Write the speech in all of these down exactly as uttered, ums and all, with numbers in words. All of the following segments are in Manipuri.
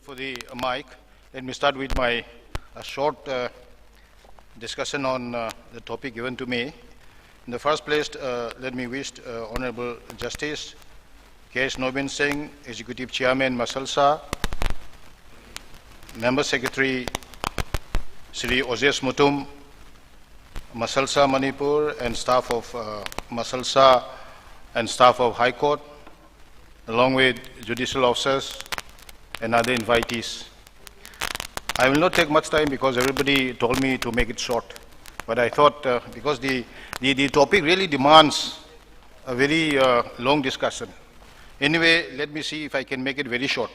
for the mic. Let me start with my uh, short uh, discussion on uh, the topic given to me. In the first place, uh, let me wish uh, Honorable Justice K S Nobin Singh, Executive Chairman, Masalsa, Member Secretary Shri Ojes Mutum, Masalsa Manipur, and staff of uh, Masalsa and staff of High Court, along with judicial officers and other invitees. I will not take much time because everybody told me to make it short. But I thought, uh, because the, the, the topic really demands a very uh, long discussion. Anyway, let me see if I can make it very short.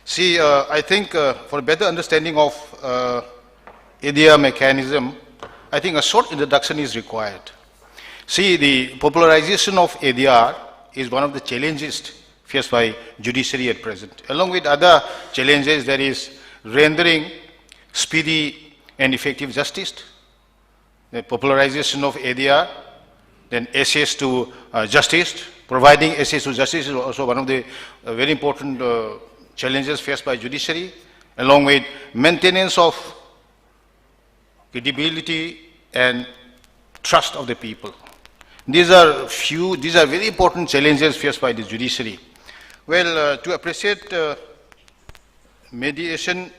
See, uh, I think uh, for better understanding of uh, A D R mechanism, I think a short introduction is required. See, the popularization of A D R is one of the challenges faced by judiciary at present. Along with other challenges, there is rendering speedy and effective justice, the popularization of A D R, then access to uh, justice. Providing access to justice is also one of the uh, very important uh, challenges faced by judiciary, along with maintenance of credibility and trust of the people. These are few, these are very important challenges faced by the judiciary. Well, uh, to appreciate uh, mediation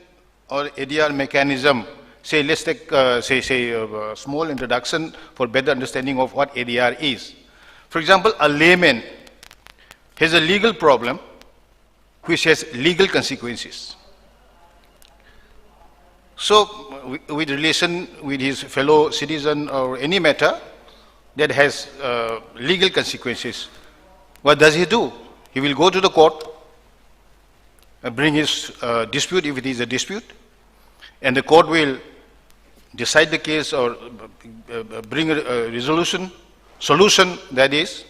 or A D R mechanism, say, let's take, uh, say, say, uh, a small introduction for better understanding of what A D R is. For example, a layman has a legal problem which has legal consequences. So, wi- with relation with his fellow citizen or any matter that has uh, legal consequences, what does he do? He will go to the court, uh, bring his uh, dispute if it is a dispute, and the court will decide the case or uh, uh, bring a, a resolution, solution that is,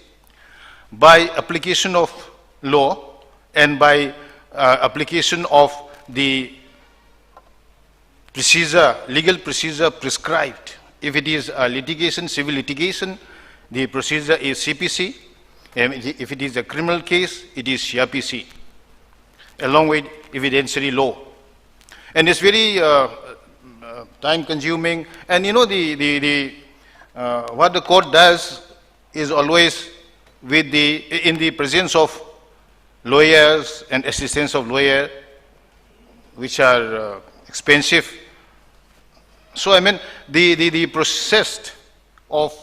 by application of law and by uh, application of the procedure, legal procedure prescribed. If it is a litigation, civil litigation, the procedure is C P C. And if it is a criminal case, it is C R P C, along with evidentiary law. And it's very uh, uh, time consuming. And you know, the, the, the, uh, what the court does is always with the, in the presence of lawyers and assistance of lawyer, which are uh, expensive. So I mean, the, the, the process of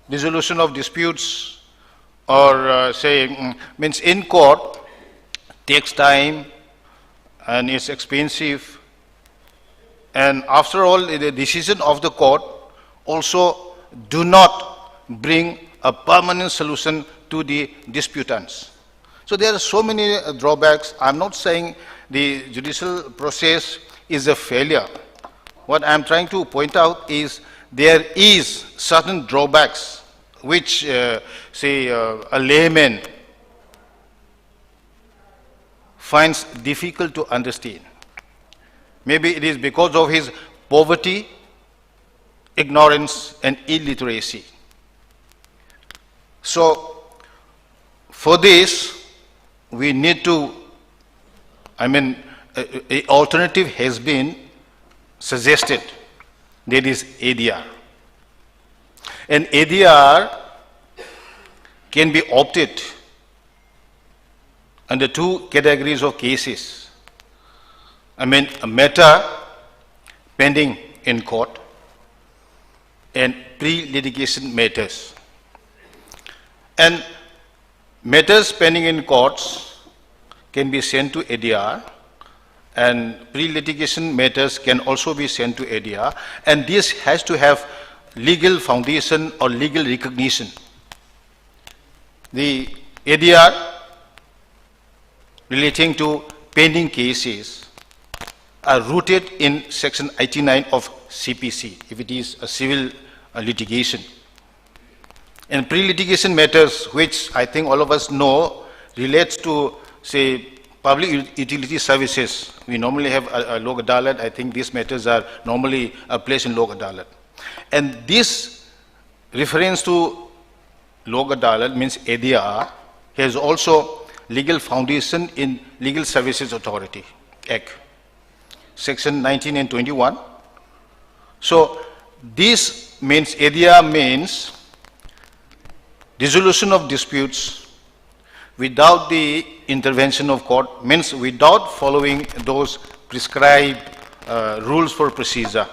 resolution of disputes or uh, say, mm, means in court takes time and it's expensive. And after all, the decision of the court also do not bring a permanent solution to the disputants. So there are so many uh, drawbacks. I'm not saying the judicial process is a failure. What I'm trying to point out is there is certain drawbacks which, uh, say, uh, a layman finds difficult to understand. Maybe it is because of his poverty, ignorance, and illiteracy. So, for this, we need to, I mean, a, a alternative has been suggested. That is A D R. And A D R can be opted under two categories of cases. I mean, a matter pending in court and pre-litigation matters. And matters pending in courts can be sent to A D R, and pre-litigation matters can also be sent to A D R, and this has to have legal foundation or legal recognition. The A D R relating to pending cases are rooted in section eighty-nine of C P C, if it is a civil uh, litigation. And pre-litigation matters, which I think all of us know, relates to, say, public ut- utility services. We normally have a, a Lok Adalat. I think these matters are normally uh, placed in Lok Adalat. And this reference to Lok Adalat means A D R has also legal foundation in Legal Services Authority. Act, section nineteen and twenty-one. So this means, ADR means resolution of disputes without the intervention of court, means without following those prescribed uh, rules for procedure.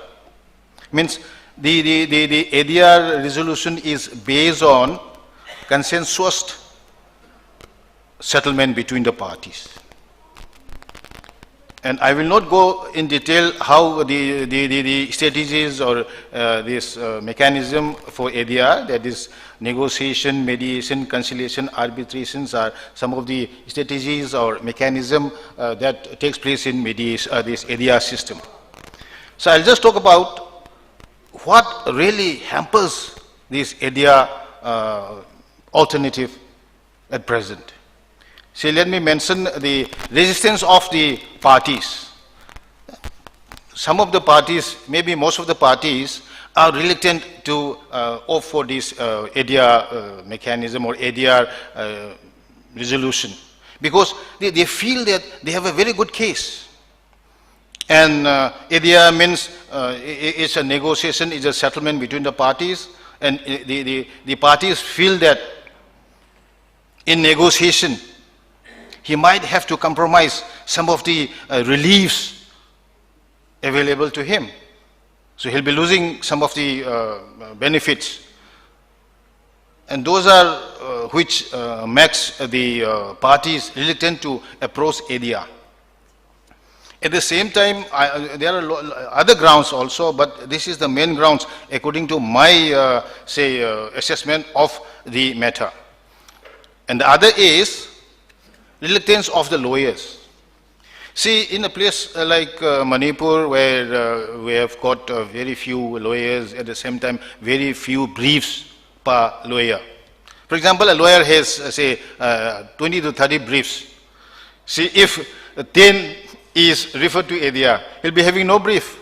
Means the, the, the, the ADR resolution is based on consensus settlement between the parties. And I will not go in detail how the, the, the, the strategies or uh, this uh, mechanism for ADR, that is negotiation, mediation, conciliation, arbitrations, are some of the strategies or mechanism uh, that takes place in mediation, uh, this ADR system. So I'll just talk about what really hampers this ADR uh, alternative at present. See, let me mention the resistance of the parties. Some of the parties, maybe most of the parties, are reluctant to uh, opt for this uh, ADR uh, mechanism or ADR uh, resolution, because they, they feel that they have a very good case. And uh, ADR means uh, i- i- it's a negotiation, it's a settlement between the parties, and i- the, the, the parties feel that in negotiation, he might have to compromise some of the uh, reliefs available to him. So he'll be losing some of the uh, benefits. And those are uh, which uh, makes the uh, parties reluctant to approach ADR. At the same time, I, uh, there are lo- other grounds also, but this is the main grounds according to my, uh, say, uh, assessment of the matter. And the other is reluctance of the lawyers. See, in a place uh, like uh, Manipur, where uh, we have got uh, very few lawyers, at the same time, very few briefs per lawyer. For example, a lawyer has, uh, say, uh, twenty to thirty briefs. See, if ten is referred to ADR, he'll be having no brief.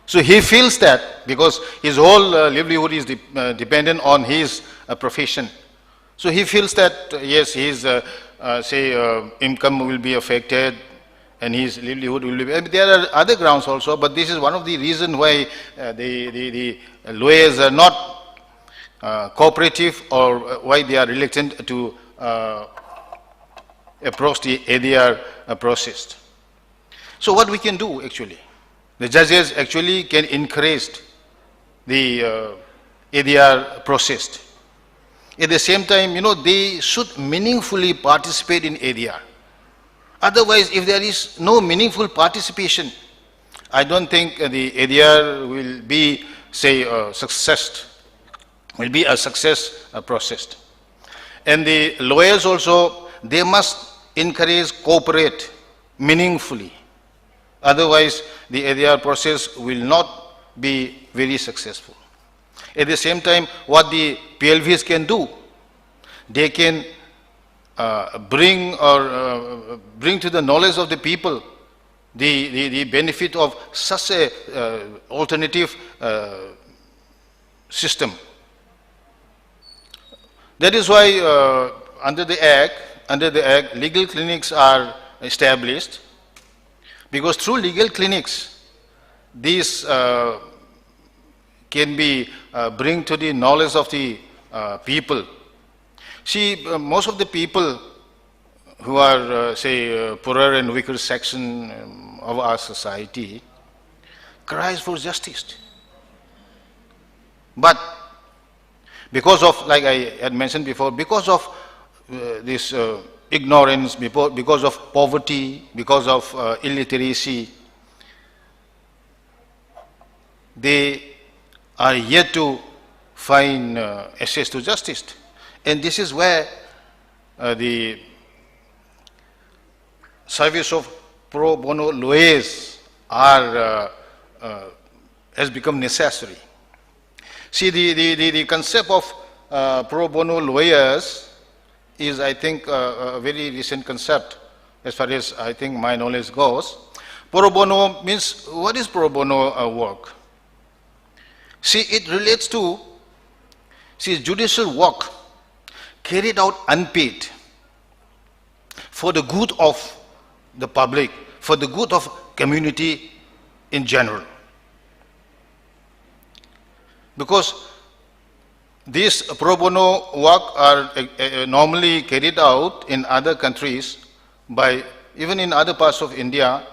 So he feels that because his whole uh, livelihood is de- uh, dependent on his uh, profession. So he feels that, uh, yes, his, uh, uh, say, uh, income will be affected, and his livelihood will be. There are other grounds also, but this is one of the reasons why uh, the, the, the lawyers are not uh, cooperative or why they are reluctant to uh, approach the A D R uh, process. So what we can do actually? The judges actually can encourage the uh, A D R process. At the same time, you know, they should meaningfully participate in A D R. Otherwise, if there is no meaningful participation, I don't think uh, the A D R will be, say, a success, will be a success uh, process. And the lawyers also, they must encourage, cooperate meaningfully. Otherwise, the A D R process will not be very successful. At the same time, what the P L Vs can do, they can uh, bring or uh, bring to the knowledge of the people the, the, the benefit of such a uh, alternative uh, system. That is why uh, under the Act, under the Act, legal clinics are established, because through legal clinics, these uh, can be uh, bring to the knowledge of the uh, people. See, uh, most of the people who are, uh, say, uh, poorer and weaker section um, of our society cries for justice. But because of, like I had mentioned before, because of uh, this uh, ignorance, because of poverty, because of uh, illiteracy, they are yet to find uh, access to justice. And this is where uh, the service of pro bono lawyers are, uh, uh, has become necessary. See, the, the, the, the concept of uh, pro bono lawyers is, I think, uh, a very recent concept as far as I think my knowledge goes. Pro bono means, what is pro bono uh, work? See, it relates to, see, judicial work carried out unpaid for the good of the public, for the good of community in general. Because these pro bono work are uh, uh, normally carried out in other countries by, even in other parts of India,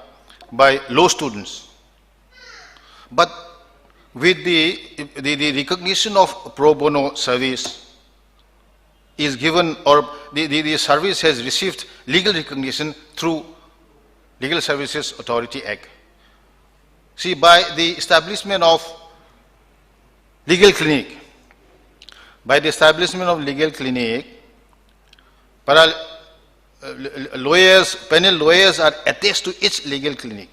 by law students. But with the, the, the recognition of pro bono service is given, or the, the, the service has received legal recognition through Legal Services Authority Act. See, by the establishment of legal clinic, by the establishment of legal clinic, para, uh, l-, l-, lawyers, panel lawyers are attached to each legal clinic.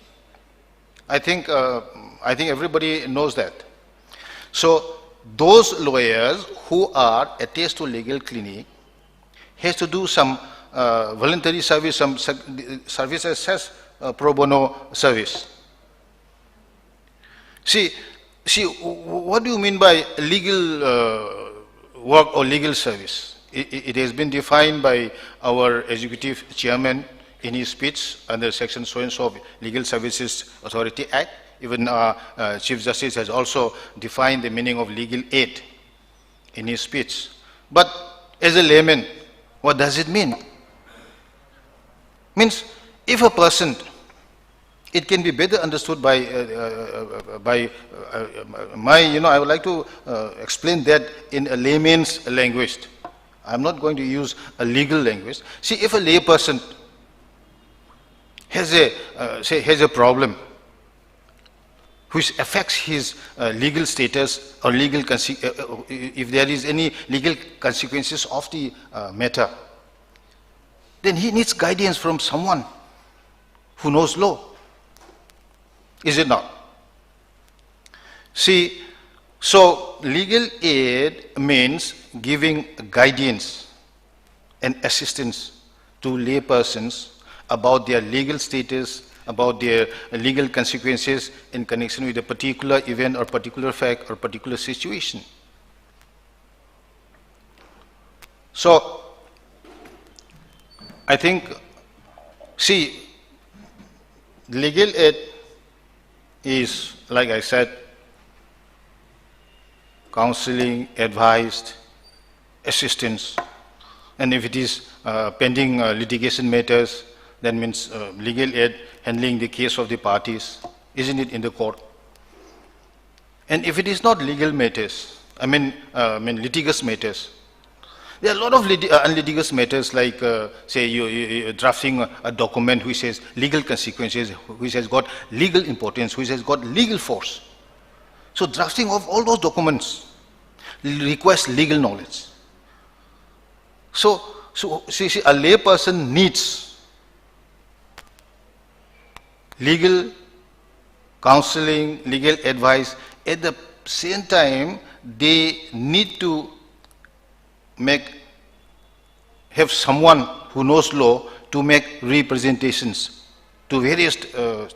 I think, uh, I think everybody knows that. So those lawyers who are attached to legal clinic has to do some uh, voluntary service, some sec-, service as such, uh, pro bono service. See, see, w-, w-, what do you mean by legal uh, work or legal service? It, it has been defined by our executive chairman in his speech under section so and so of Legal Services Authority Act. Even uh, uh, Chief Justice has also defined the meaning of legal aid in his speech. But as a layman, what does it mean? Means, if a person, it can be better understood by, uh, uh, uh, by uh, uh, my, you know, I would like to uh, explain that in a layman's language. I'm not going to use a legal language. See, if a layperson has a, uh, say, has a problem which affects his uh, legal status or legal conse-, uh, uh, if there is any legal consequences of the uh, matter, then he needs guidance from someone who knows law. Is it not? See, so legal aid means giving guidance and assistance to laypersons about their legal status, about their legal consequences in connection with a particular event or particular fact or particular situation. So, I think, see, Legal aid is, like I said, counseling, advice, assistance. And if it is uh, pending uh, litigation matters, that means uh, legal aid handling the case of the parties, isn't it, in the court? And if it is not legal matters, I mean, uh, I mean litigious matters, there are a lot of lit- uh, unlitigious matters, like, uh, say, you, you, you're drafting a, a document which has legal consequences, which has got legal importance, which has got legal force. So drafting of all those documents requires legal knowledge. So, so see, see, a layperson needs legal counseling, legal advice. At the same time, they need to make, have someone who knows law to make representations to various uh,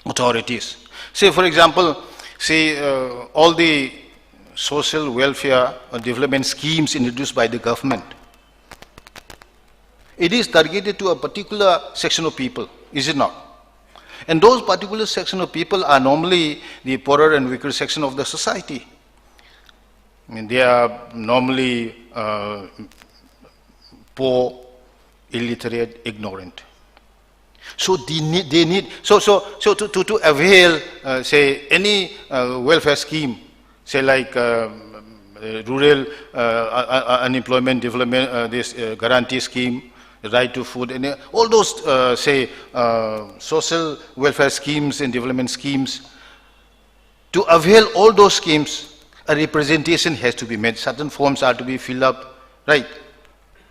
authorities. Say, for example, say, uh, all the social welfare or development schemes introduced by the government, it is targeted to a particular section of people, is it not? And those particular section of people are normally the poorer and weaker section of the society. I mean, they are normally uh, poor, illiterate, ignorant. So they need, they need so, so, so to, to, to avail, uh, say, any uh, welfare scheme, say, like, um, uh, rural uh, uh, uh, unemployment development, uh, this uh, guarantee scheme, right to food, and uh, all those, uh, say, uh, social welfare schemes and development schemes. To avail all those schemes, a representation has to be made. Certain forms are to be filled up, right?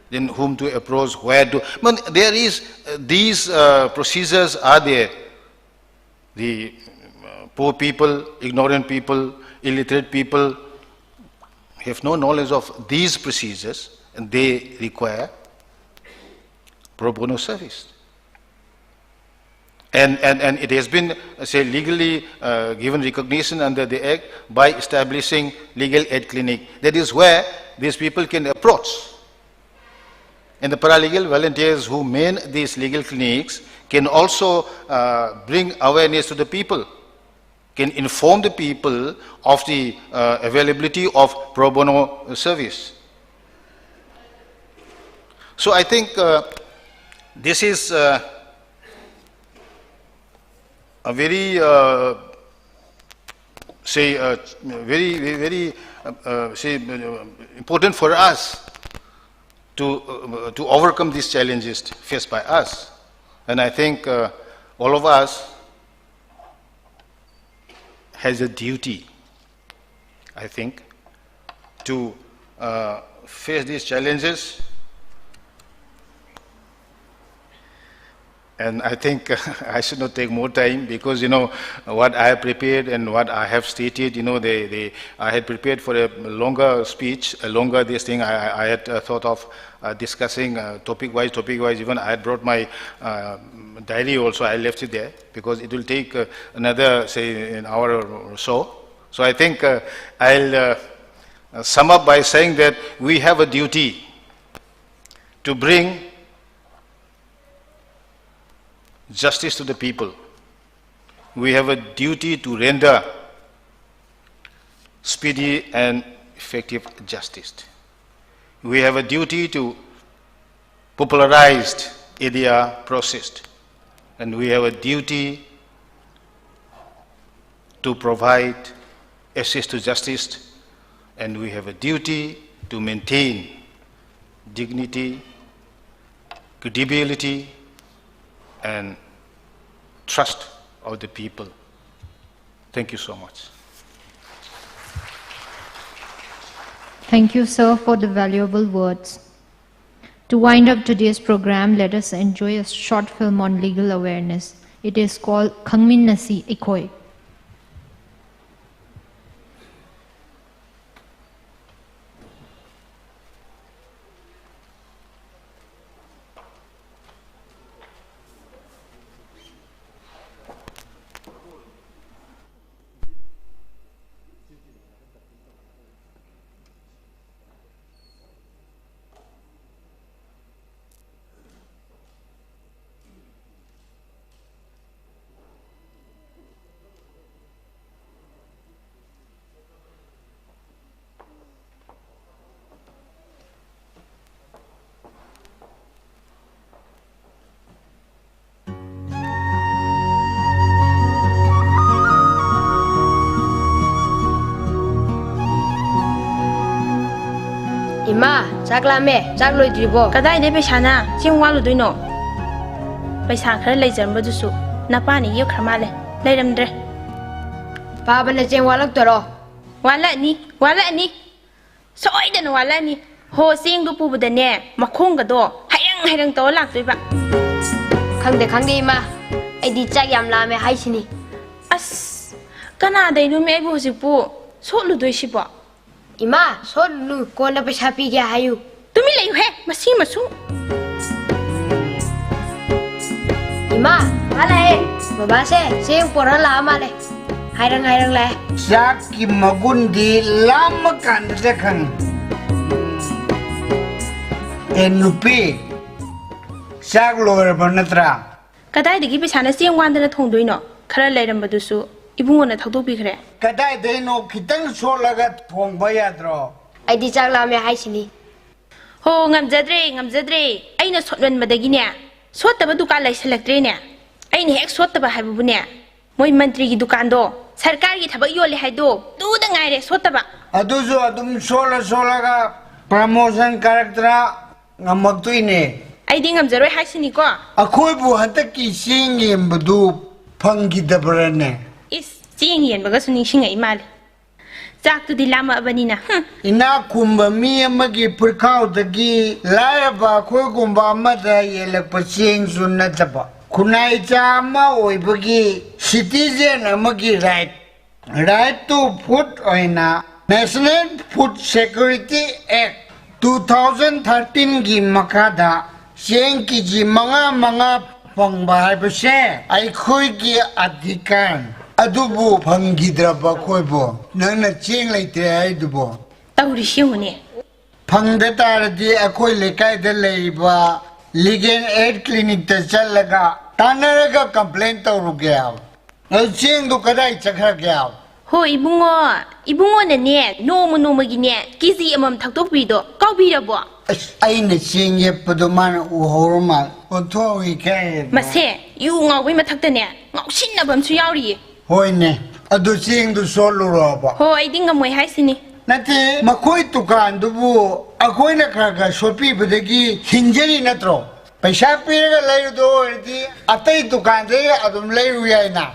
Then whom to approach, where to. Man, there is, uh, these uh, procedures are there. The uh, poor people, ignorant people, illiterate people have no knowledge of these procedures, and they require pro bono service. And, and, and it has been, uh, say, legally uh, given recognition under the Act by establishing legal aid clinic. That is where these people can approach. And the paralegal volunteers who man these legal clinics can also uh, bring awareness to the people, can inform the people of the uh, availability of pro bono service. So I think uh, this is uh, a very, uh, say, uh, very, very, very uh, uh, say, uh, important for us to, uh, to overcome these challenges faced by us. And I think uh, all of us has a duty, I think, to uh, face these challenges. And I think I should not take more time because, you know, what I have prepared and what I have stated, you know, they, they, I had prepared for a longer speech, a longer this thing. I, I had uh, thought of uh, discussing uh, topic-wise, topic-wise. Even I had brought my uh, diary also. I left it there because it will take uh, another, say, an hour or so. So I think uh, I'll uh, sum up by saying that we have a duty to bring justice to the people. We have a duty to render speedy and effective justice. We have a duty to popularize ADR process, and we have a duty to provide access to justice, and we have a duty to maintain dignity, credibility, and trust of the people. Thank you so much. Thank you, sir, for the valuable words. To wind up today's program, let us enjoy a short film on legal awareness. It is called ꯈꯪꯃꯤꯟꯅꯁꯤ ꯑꯩꯈꯣꯏ꯫ ꯏꯃꯥ, ꯆꯥꯛ ꯂꯥꯝꯃꯦ꯫ ꯆꯥꯛ ꯂꯣꯏꯗ꯭ꯔꯤꯕꯣ? ꯀꯗꯥꯏꯗꯩ ꯄꯩꯁꯥꯅ ꯆꯦꯡ ꯋꯥꯜꯂꯨꯗꯣꯏꯅꯣ? ꯄꯩꯁꯥ ꯈꯔ ꯂꯩꯖꯔꯝꯕꯗꯨꯁꯨ ꯅꯄꯥꯅ ꯌꯦꯞꯈ꯭ꯔ ꯃꯥꯜꯂꯦ꯫ ꯂꯩꯔꯝꯗ꯭ꯔꯦ꯫ ꯄꯥꯕꯅ ꯆꯦꯡ ꯋꯥꯜꯂꯛꯇꯣꯏꯔꯣ? ꯋꯥꯜꯂꯛꯑꯅꯤ, ꯋꯥꯜꯂꯛꯑꯅꯤ꯫ ꯁꯣꯏꯗꯅ ꯋꯥꯠꯂꯛꯑꯅꯤ꯫ ꯍꯣ, ꯆꯦꯡꯗꯣ ꯄꯨꯕꯗꯅꯦ, ꯃꯈꯣꯡꯒꯗꯣ ꯍꯩꯔꯪ ꯍꯩꯔꯪ ꯇꯧꯔ ꯂꯥꯛꯇꯣꯏꯕ꯫ ꯈꯪꯗꯦ, ꯈꯪꯗꯦ, ꯏꯃꯥ꯫ ꯑꯩꯗꯤ ꯆꯥꯛ ꯌꯥꯝ ꯂꯥꯝꯃꯦ ꯍꯥꯏꯁꯤꯅꯤ꯫ ꯑꯁ, ꯀꯅꯥꯗꯩꯅꯣꯃꯤ ꯑꯩꯕꯨ ꯍꯧꯖꯤꯛꯄꯨ ꯁꯣꯠꯂꯨꯗꯣꯏꯁꯤꯕꯣ? ꯏꯃꯥ, ꯁꯣꯠꯂꯨꯅꯨ, ꯀꯣꯟꯅ ꯄꯩꯁꯥ ꯄꯤꯒꯦ ꯍꯥꯏꯌꯨ꯫ ꯇꯨꯃꯤꯟ ꯂꯩꯌꯨꯍꯦ, ꯃꯁꯤ ꯃꯁꯨ꯫ ꯏꯃꯥ, ꯃꯥ ꯂꯥꯛꯑꯦ꯫ ꯕꯕꯥꯁꯦ ꯆꯦꯡ ꯄꯣꯔ ꯂꯥꯛꯑ ꯃꯥꯜꯂꯦ꯫ ꯍꯥꯏꯔꯪ ꯍꯥꯏꯔꯪ ꯂꯥꯛꯑꯦ꯫ ꯆꯥꯛꯀꯤ ꯃꯒꯨꯟꯗꯤ ꯂꯥꯝꯃ ꯀꯥꯟꯗꯗ ꯈꯪꯉꯤ꯫ ꯑꯦ ꯅꯨꯄꯤ, ꯆꯥꯛ ꯂꯣꯏꯔꯕ ꯅꯠꯇ꯭ꯔꯥ? ꯀꯗꯥꯏꯗꯒꯤ ꯄꯩꯁꯥꯅ ꯆꯦꯡ ꯋꯥꯟꯗꯅ ꯊꯣꯡꯗꯣꯏꯅꯣ? ꯈꯔ ꯂꯩꯔꯝꯕꯗꯨꯁꯨ ꯏꯕꯨꯡꯉꯣꯅ ꯊꯧꯗꯣꯛꯄꯤꯈ꯭ꯔꯦ꯫ ꯀꯗꯥꯏꯗꯩꯅꯣ ꯈꯤꯇꯪ ꯁꯣꯠꯂꯒ ꯊꯣꯡꯕ ꯌꯥꯗ꯭ꯔꯣ? ꯑꯩꯗꯤ ꯆꯥꯛ ꯂꯥꯝꯃꯦ ꯍꯥꯏꯁꯤꯅꯤ꯫ ꯍꯣ, ꯉꯝꯖꯗ꯭ꯔꯦ, ꯉꯝꯖꯗ꯭ꯔꯦ꯫ ꯑꯩꯅ ꯁꯣꯠꯃꯟꯕꯗꯒꯤꯅꯦ, ꯁꯣꯠꯇꯕ ꯗꯨꯀꯥꯟ ꯂꯩꯁꯜꯂꯛꯇ꯭ꯔꯦꯅꯦ꯫ ꯑꯩꯅ ꯍꯦꯛ ꯁꯣꯠꯇꯕ ꯍꯥꯏꯕꯕꯨꯅꯦ, ꯃꯣꯏ ꯃꯟꯇ꯭ꯔꯤꯒꯤ ꯗꯨꯀꯥꯟꯗꯣ, ꯁꯔꯀꯥꯔꯒꯤ ꯊꯕꯛ ꯌꯣꯜꯂꯦ ꯍꯥꯏꯗꯣ, ꯑꯗꯨꯗ ꯉꯥꯏꯔꯦ ꯁꯣꯠꯇꯕ꯫ ꯑꯗꯨꯁꯨ ꯑꯗꯨꯝ ꯁꯣꯠꯂ ꯁꯣꯠꯂꯒ promotion ꯀꯥꯔꯛꯇꯅ ꯉꯝꯃꯛꯇꯣꯏꯅꯦ꯫ ꯑꯩꯗꯤ ꯉꯝꯖꯔꯣꯏ ꯍꯥꯏꯁꯤꯅꯤꯀꯣ꯫ ꯑꯩꯈꯣꯏꯕꯨ ꯍꯟꯗꯛꯀꯤ ꯆꯦꯡ ꯌꯦꯟꯕꯗꯨ ꯐꯪꯈꯤꯗꯕ꯭ꯔꯅꯦ? ꯏꯁ, ꯆꯦꯡ ꯌꯦꯟꯕꯒꯁꯨ ꯅꯤꯡꯁꯤꯡꯉꯛꯏ ꯃꯥꯜꯂꯦ꯫ ꯆꯥꯛꯇꯨꯗꯤ ꯂꯥꯝꯃꯛꯑꯕꯅꯤꯅ꯫ ꯍꯨꯝ꯫ ꯏꯅꯥꯛ ꯈꯨꯟꯕ ꯃꯤ ꯑꯃꯒꯤ ꯄꯨꯈ꯭ꯔꯤꯈꯥꯎꯗꯒꯤ ꯂꯥꯏꯔꯕ ꯑꯩꯈꯣꯏꯒꯨꯝꯕ ꯑꯃꯗ ꯌꯦꯜꯂꯛꯄ ꯆꯦꯡꯁꯨ ꯅꯠꯇꯕ, ꯈꯨꯟꯅꯥꯏꯆꯥ ꯑꯃ ꯑꯣꯏꯕꯒꯤ citizen ꯑꯃꯒꯤ right, right to food ꯑꯣꯏꯅ National Food Security Act two thousand thirteen ꯒꯤ ꯃꯈꯥꯗ ꯆꯦꯡ ꯀꯦꯖꯤ ꯃꯉꯥ ꯃꯉꯥ ꯐꯪꯕ ꯍꯥꯏꯕꯁꯦ ꯑꯩꯈꯣꯏꯒꯤ ꯑꯙꯤꯀꯥꯔ꯫ ꯑꯗꯨꯕꯨ ꯐꯪꯈꯤꯗ꯭ꯔꯕ ꯑꯩꯈꯣꯏꯕꯨ ꯅꯪꯅ ꯆꯦꯡ ꯂꯩꯇ꯭ꯔꯦ ꯍꯥꯏꯗꯨꯕꯨ? ꯇꯧꯔꯤꯁꯤ ꯌꯦꯡꯉꯨꯅꯦ꯫ ꯐꯪꯗ ꯇꯥꯔꯗꯤ ꯑꯩꯈꯣꯏ ꯂꯩꯀꯥꯏꯗ ꯂꯩꯔꯤꯕ Legal Aid Clinic ꯇ ꯆꯠꯂꯒ ꯇꯥꯟꯅꯔꯒ complain ꯇꯧꯔꯨꯒꯦ ꯍꯥꯏꯕ꯫ ꯑꯗꯨ ꯆꯦꯡꯗꯣ ꯀꯗꯥꯏ ꯆꯠꯈ꯭ꯔꯒꯦ ꯍꯥꯏꯕ? ꯍꯣ ꯏꯕꯨꯡꯉꯣ, ꯏꯕꯨꯡꯉꯣꯅꯅꯦ ꯅꯣꯡꯃ ꯅꯣꯡꯃꯒꯤꯅꯦ ꯀꯦꯖꯤ ꯑꯃꯃꯝ ꯊꯛꯇꯣꯛꯄꯤꯗꯣ ꯀꯥꯎꯕꯤꯔꯕꯣ? ꯑꯁ, ꯑꯩꯅ ꯆꯦꯡ ꯌꯦꯞꯄꯗꯣ ꯃꯥꯅ ꯎꯍꯧꯔ ꯃꯥꯜꯂꯦ꯫ ꯑꯣꯟꯊꯣꯛꯑꯣ, ꯏꯀꯥꯏꯌꯦ꯫ ꯃꯁꯦ ꯌꯨ ꯉꯥꯎꯕꯩ ꯃꯊꯛꯇꯅꯦ ꯉꯥꯎꯁꯤꯟꯅꯕ ꯑꯃꯁꯨ ꯌꯥꯎꯔꯤꯌꯦ꯫ ꯍꯣꯏꯅꯦ, ꯑꯗꯨ ꯆꯦꯡꯗꯨ ꯁꯣꯠꯂꯨꯔꯣꯕ? ꯍꯣ, ꯑꯩꯗꯤ ꯉꯝꯃꯣꯏ ꯍꯥꯏꯁꯤꯅꯤ꯫ ꯅꯠꯇꯦ, ꯃꯈꯣꯏ ꯗꯨꯀꯥꯟꯗꯨꯕꯨ ꯑꯩꯈꯣꯏꯅ ꯈꯔ ꯈꯔ ꯁꯣꯠꯄꯤꯕꯗꯒꯤ ꯍꯤꯡꯖꯔꯤ ꯅꯠꯇ꯭ꯔꯣ? ꯄꯩꯁꯥ ꯄꯤꯔꯒ ꯂꯩꯔꯨꯗ ꯑꯣꯏꯔꯗꯤ ꯑꯇꯩ ꯗꯨꯀꯥꯟꯗꯒꯤ ꯑꯗꯨꯝ ꯂꯩꯔꯨ ꯌꯥꯏꯅ꯫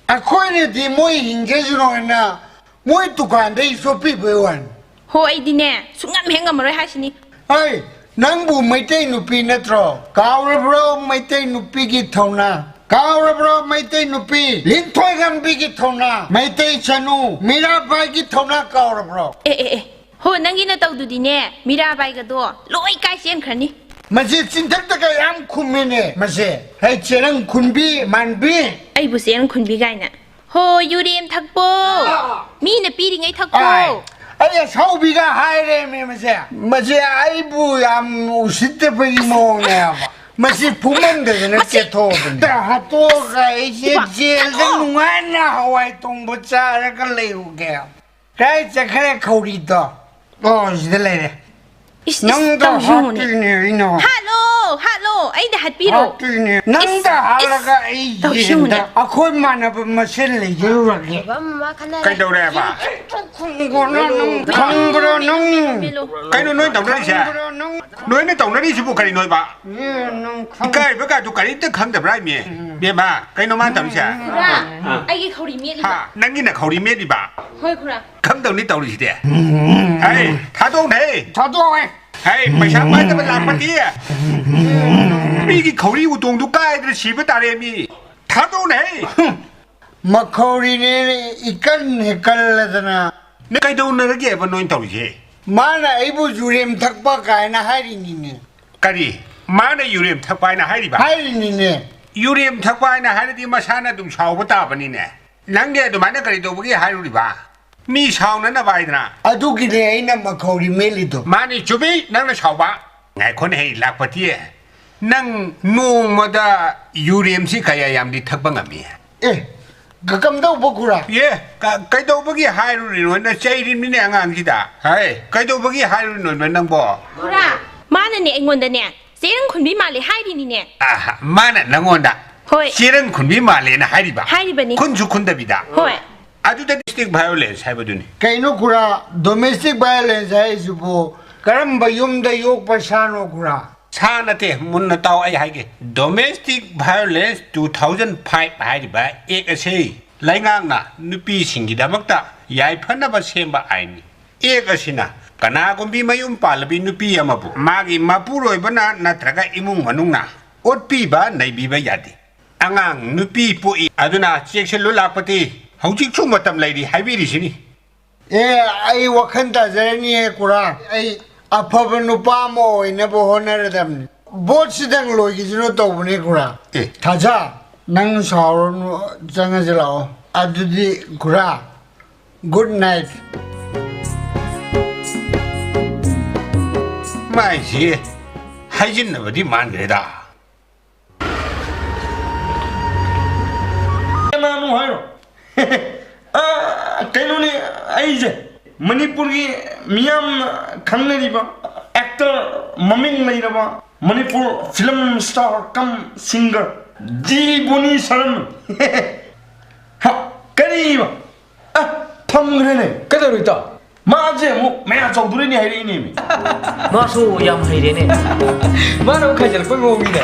ꯑꯩꯈꯣꯏꯅꯗꯤ ꯃꯣꯏ ꯍꯤꯡꯖꯁꯅꯣ ꯍꯥꯏꯅ ꯃꯣꯏ ꯗꯨꯀꯥꯟꯗꯒꯤ ꯁꯣꯠꯄꯤꯕꯩ ꯋꯥꯅꯤ꯫ ꯍꯣ, ꯑꯩꯗꯤꯅꯦ, ꯁꯨꯡꯉꯝ ꯍꯦꯛ ꯉꯝꯃꯔꯣꯏ ꯍꯥꯏꯁꯤꯅꯤ꯫ ꯍꯩ, ꯅꯪꯕꯨ ꯃꯩꯇꯩ ꯅꯨꯄꯤ ꯅꯠꯇ꯭ꯔꯣ? ꯀꯥꯎꯔꯕ꯭ꯔꯣ ꯃꯩꯇꯩ ꯅꯨꯄꯤꯒꯤ ꯊꯧꯅꯥ? ꯀꯥꯎꯔꯕ꯭ꯔꯣ ꯃꯩꯇꯩ ꯅꯨꯄꯤ? ꯂꯤꯟꯊꯣꯏꯉꯝꯕꯤꯒꯤ ꯊꯧꯅꯥ, ꯃꯩꯇꯩ ꯆꯅꯨ, ꯃꯤꯔꯥꯕꯥꯏꯒꯤ ꯊꯧꯅꯥ ꯀꯥꯎꯔꯕ꯭ꯔꯣ? ꯑꯦ, ꯑꯦ, ꯑꯦ, ꯍꯣ, ꯅꯪꯒꯤ ꯅꯇꯧꯗꯨꯗꯤꯅꯦ, ꯃꯤꯔꯥꯕꯥꯏꯒꯗꯣ ꯂꯣꯏ ꯀꯥꯏ ꯆꯦꯟꯈ꯭ꯔꯅꯤ꯫ ꯃꯁꯤ ꯆꯤꯟꯊꯛꯇꯒ ꯌꯥꯝ ꯈꯨꯝꯃꯤꯅꯦ, ꯃꯁꯦ꯫ ꯍꯩ, ꯆꯦꯔꯪ ꯈꯨꯟꯕꯤ ꯃꯥꯟꯕꯤ꯫ ꯑꯩꯕꯨ ꯆꯦꯔꯪ ꯈꯨꯟꯕꯤ ꯀꯥꯏꯅ꯫ ꯍꯣ, ꯌꯨꯔꯦꯝ ꯊꯛꯄꯣ꯫ ꯑꯥ꯫ ꯃꯤꯅ ꯄꯤꯔꯤꯉꯩ ꯊꯛꯄꯣ꯫ ꯑꯥꯏ, ꯑꯩ ꯑꯁꯥꯎꯕꯤꯒ ꯍꯥꯏꯔꯦꯃꯤ ꯃꯁꯦ꯫ ꯃꯁꯦ ꯑꯩꯕꯨ ꯌꯥꯝ ꯎꯁꯤꯠꯇꯕꯒꯤ ꯃꯑꯣꯡꯅꯦꯕ꯫ ꯃꯁꯤ ꯐꯨꯃꯟꯗꯗꯅ ꯃꯁꯤ ꯆꯦꯊꯣꯛꯑꯕꯅꯤ꯫ ꯍꯥꯠꯇꯣꯛꯑꯒ ꯑꯩꯁꯦ ꯏꯄꯥ, ꯖꯦꯜꯗ ꯍꯥꯠꯇꯣꯛꯑꯣ꯫ ꯅꯨꯡꯉꯥꯏꯅ ꯍꯋꯥꯏ ꯊꯣꯡꯕ ꯆꯥꯔꯒ ꯂꯩꯔꯨꯒꯦ꯫ ꯀꯥꯏ ꯆꯠꯈ꯭ꯔꯦ ꯈꯧꯔꯤꯗꯣ? ꯑꯣ, ꯁꯤꯗ ꯂꯩꯔꯦ꯫ ꯏꯁ, ꯏꯁ, ꯅꯪꯗ ꯇꯧꯁꯤ ꯌꯦꯡꯉꯨꯅꯦ꯫ ꯍꯥꯠꯇꯣꯏꯅꯦ ꯑꯩꯅ꯫ ꯍꯥꯠꯂꯣ, ꯍꯥꯠꯂꯣ, ꯑꯩꯅ ꯍꯥꯠꯄꯤꯔꯣ꯫ ꯍꯥꯠꯇꯣꯏꯅꯦ꯫ ꯅꯪꯗ ꯏꯁ, ꯍꯥꯠꯂꯒ ꯏꯁ, ꯑꯩ ꯇꯧꯁꯤ ꯌꯦꯡꯉꯨꯅꯦ꯫ ꯌꯦꯟꯗ ꯑꯩꯈꯣꯏ ꯃꯥꯟꯅꯕ ꯃꯁꯦꯟ ꯂꯩꯖꯔꯨꯔꯒꯦ꯫ ꯕꯕꯥ ꯃꯃꯥ ꯈꯟꯅꯔꯦ꯫ ꯀꯩꯗꯧꯔꯦꯕ? ꯈꯨꯝꯈꯣꯅ ꯅꯪ ꯃꯦꯂꯣ, ꯈꯪꯕ꯭ꯔꯣ ꯃꯦꯂꯣ, ꯅꯪ? Mellow, mellow. ꯀꯩꯅꯣ ꯅꯣꯏ ꯇꯧꯅꯔꯤꯁꯦ? ꯈꯪꯕ꯭ꯔꯣ ꯅꯪ? ꯅꯣꯏꯅ ꯇꯧꯅꯔꯤꯁꯤꯕꯨ ꯀꯔꯤꯅꯣꯕ? ꯑꯦ, ꯅꯪ ꯈꯪ- ꯏꯀꯥꯏꯕ ꯀꯥꯗꯨ ꯀꯔꯤꯝꯇ ꯈꯪꯗꯕ꯭ꯔꯥ ꯏꯃꯤ? ꯕꯦꯝꯃ, ꯀꯩꯅꯣ ꯃꯥ ꯇꯧꯔꯤꯁꯦ? ꯈꯨꯔꯥ, ꯑꯩꯒꯤ ꯈꯧꯔꯤ ꯃꯦꯠꯂꯤꯕ꯫ ꯍꯥ? ꯅꯪꯒꯤꯅ ꯈꯧꯔꯤ ꯃꯦꯠꯂꯤꯕ? ꯍꯣꯏ, ꯈꯨꯔꯥ꯫ ꯀꯝꯗꯧꯅꯤ ꯇꯧꯔꯤꯁꯤꯗꯤ? ꯍꯩ, ꯊꯥꯗꯣꯛꯅꯦ꯫ ꯊꯥꯗꯣꯛꯑꯦ꯫ ꯍꯩ, ꯄꯩꯁꯥ ꯄꯥꯏꯗꯕ ꯂꯥꯛꯄꯗꯤ꯫ ꯃꯤꯒꯤ ꯈꯧꯔꯤ ꯎꯇꯣꯡꯗꯨ ꯀꯥꯏꯗꯅ ꯁꯤꯕ ꯇꯥꯔꯦ ꯃꯤ꯫ ꯊꯥꯗꯣꯛꯅꯦ꯫ ꯃꯈꯧꯔꯤꯅꯦ ꯏꯀꯟ ꯍꯦꯛ ꯀꯜꯂꯗꯅ꯫ ꯅꯪ ꯀꯩꯗꯧꯅꯔꯒꯦꯕ ꯅꯣꯏꯅ ꯇꯧꯔꯤꯁꯦ? ꯃꯥꯅ ꯑꯩꯕꯨ ꯌꯨꯔꯦꯝ ꯊꯛꯄ ꯀꯥꯏꯅ ꯍꯥꯏꯔꯤꯅꯤꯅꯦ꯫ ꯀꯔꯤ? ꯃꯥꯅ ꯌꯨꯔꯦꯝ ꯊꯛꯄ ꯍꯥꯏꯅ ꯍꯥꯏꯔꯤꯕ? ꯍꯥꯏꯔꯤꯅꯤꯅꯦ꯫ ꯌꯨꯔꯦꯝ ꯊꯛꯄ ꯍꯥꯏꯅ ꯍꯥꯏꯔꯗꯤ ꯃꯁꯥꯅ ꯑꯗꯨꯝ ꯁꯥꯎꯕ ꯇꯥꯕꯅꯤꯅꯦ꯫ ꯅꯪꯗꯤ ꯑꯗꯨꯃꯥꯏꯅ ꯀꯔꯤ ꯇꯧꯕꯒꯤ ꯍꯥꯏꯔꯨꯔꯤꯕ? ꯃꯤ ꯁꯥꯎꯅꯅꯕ ꯍꯥꯏꯗꯅ꯫ ꯑꯗꯨꯒꯤꯅꯦ ꯑꯩꯅ ꯃꯈꯧꯔꯤ ꯃꯦꯠꯂꯤꯗꯣ꯫ ꯃꯥꯅꯤ, ꯆꯨꯝꯃꯤ, ꯅꯪꯅ ꯁꯥꯎꯕ꯫ ꯉꯥꯏꯈꯣꯅꯦ, ꯍꯦ, ꯂꯥꯛꯄꯇꯤ꯫ ꯅꯪ ꯅꯣꯡꯃꯗ ꯌꯨꯔꯦꯝꯁꯤ ꯀꯌꯥ ꯌꯥꯝꯗꯤ ꯊꯛꯄ ꯉꯝꯃꯤ? ꯑꯦ, ꯀ-, ꯀꯝꯗꯧꯕ ꯈꯨꯔꯥ? ꯑꯦ, ꯀ-, ꯀꯩꯗꯧꯕꯒꯤ ꯍꯥꯏꯔꯨꯔꯤꯅꯣ? ꯅ ꯆꯩꯔꯤꯕꯅꯤꯅꯦ ꯑꯉꯥꯡꯁꯤꯗ꯫ ꯍꯥꯏ, ꯀꯩꯗꯧꯕꯒꯤ ꯍꯥꯏꯔꯨꯔꯤꯅꯣ ꯅꯪꯕꯣ? ꯈꯨꯔꯥ, ꯃꯥꯅꯅꯦ ꯑꯩꯉꯣꯟꯗꯅꯦ ꯆꯦꯔꯪ ꯈꯨꯟꯕꯤ ꯃꯥꯜꯂꯦ ꯍꯥꯏꯔꯤꯅꯤꯅꯦ꯫ ꯑꯍꯥ, ꯃꯥꯅ ꯅꯪꯉꯣꯟꯗ ꯍꯣꯏ꯫ ꯆꯦꯔꯪ ꯈꯨꯟꯕꯤ ꯃꯥꯜꯂꯦꯅ ꯍꯥꯏꯔꯤꯕ? ꯍꯥꯏꯔꯤꯕꯅꯤ꯫ ꯈꯨꯟꯁꯨ ꯈꯨꯟꯗꯕꯤꯗ? ꯍꯣꯏ꯫ ꯑꯗꯨꯗ domestic violence ꯍꯥꯏꯕꯗꯨꯅꯤ꯫ ꯀꯩꯅꯣ ꯈꯨꯔꯥ, domestic violence ꯍꯥꯏꯁꯤꯕꯨ ꯀꯔꯝꯕ ꯌꯨꯝꯗ ꯌꯣꯛꯄ ꯁꯥꯅꯣ ꯈꯨꯔꯥ? ꯁꯥ ꯅꯠꯇꯦ, ꯃꯨꯟꯅ ꯇꯥꯎ ꯑꯩ ꯍꯥꯏꯒꯦ꯫ Domestic Violence two thousand five ꯍꯥꯏꯔꯤꯕ act ꯑꯁꯤ ꯂꯩꯉꯥꯛꯅ ꯅꯨꯄꯤꯁꯤꯡꯒꯤꯗꯃꯛꯇ ꯌꯥꯏꯐꯅꯕ ꯁꯦꯝꯕ ꯑꯥꯏꯟꯅꯤ꯫ Act ꯑꯁꯤꯅ ꯀꯅꯥꯒꯨꯝꯕꯤ ꯃꯌꯨꯝ ꯄꯥꯜꯂꯕꯤ ꯅꯨꯄꯤ ꯑꯃꯕꯨ ꯃꯥꯒꯤ ꯃꯄꯨꯔꯣꯏꯕꯅ ꯅꯠꯇ꯭ꯔꯒ ꯏꯃꯨꯡ ꯃꯅꯨꯡꯅ ꯑꯣꯠꯄꯤꯕ ꯅꯩꯕꯤꯕ ꯌꯥꯗꯦ꯫ ꯑꯉꯥꯡ ꯅꯨꯄꯤ ꯄꯣꯛꯏ, ꯑꯗꯨꯅ ꯆꯦꯛꯁꯤꯜꯂꯨ ꯂꯥꯛꯄꯇꯤ ꯍꯧꯖꯤꯛꯁꯨ ꯃꯇꯝ ꯂꯩꯔꯤ ꯍꯥꯏꯕꯤꯔꯤꯁꯤꯅꯤ꯫ ꯑꯦ, ꯑꯩ ꯋꯥꯈꯜ ꯇꯥꯖꯔꯅꯤꯍꯦ ꯈꯨꯔꯥ꯫ ꯑꯩ ꯑꯐꯕ ꯅꯨꯄꯥ ꯑꯃ ꯑꯣꯏꯅꯕ ꯍꯣꯠꯅꯔꯗꯕꯅꯤ꯫ ꯚꯣꯠꯁꯤꯗꯪ ꯂꯣꯏꯈꯤꯁꯅꯨ ꯇꯧꯕꯅꯤ ꯈꯨꯔꯥ꯫ ꯑꯦ꯫ ꯊꯥꯖ, ꯅꯪ ꯁꯥꯎꯔꯅꯨ, ꯆꯪꯉꯁꯤ ꯂꯥꯛꯑꯣ꯫ ꯑꯗꯨꯗꯤ ꯈꯨꯔꯥ, good night꯫ ꯃꯥꯏꯁꯤ ꯍꯥꯏꯖꯤꯟꯅꯕꯗꯤ ꯃꯥꯟꯗ꯭ꯔꯦꯗ꯫ ꯀꯅꯥꯅꯣ ꯍꯥꯏꯔꯣ? ꯑꯥ, ꯀꯩꯅꯣꯅꯦ, ꯑꯩꯁꯦ ꯃꯅꯤꯄꯨꯔꯒꯤ ꯃꯤꯌꯥꯝꯅ ꯈꯪꯅꯔꯤꯕ actor, ꯃꯃꯤꯡ ꯂꯩꯔꯕ Manipur film star cum singer G Boni Saram. ꯍ, ꯀꯔꯤꯕ? ꯑ, ꯐꯪꯈ꯭ꯔꯦꯅꯦ꯫ ꯀꯩꯗꯧꯔꯤ ꯏꯇꯥꯎ? ꯃꯥꯁꯦ ꯑꯃꯨꯛ ꯃꯌꯥ ꯆꯧꯗꯣꯔꯤꯅꯦ ꯍꯥꯏꯔꯛꯏꯅꯦꯃꯤ꯫ ꯃꯥꯁꯨ ꯌꯥꯝ ꯍꯩꯔꯦꯅꯦ꯫ ꯃꯥꯅ ꯑꯃꯨꯛ ꯈꯥꯏꯖꯜꯂꯛꯄꯩ ꯃꯑꯣꯡꯅꯤꯅꯦ꯫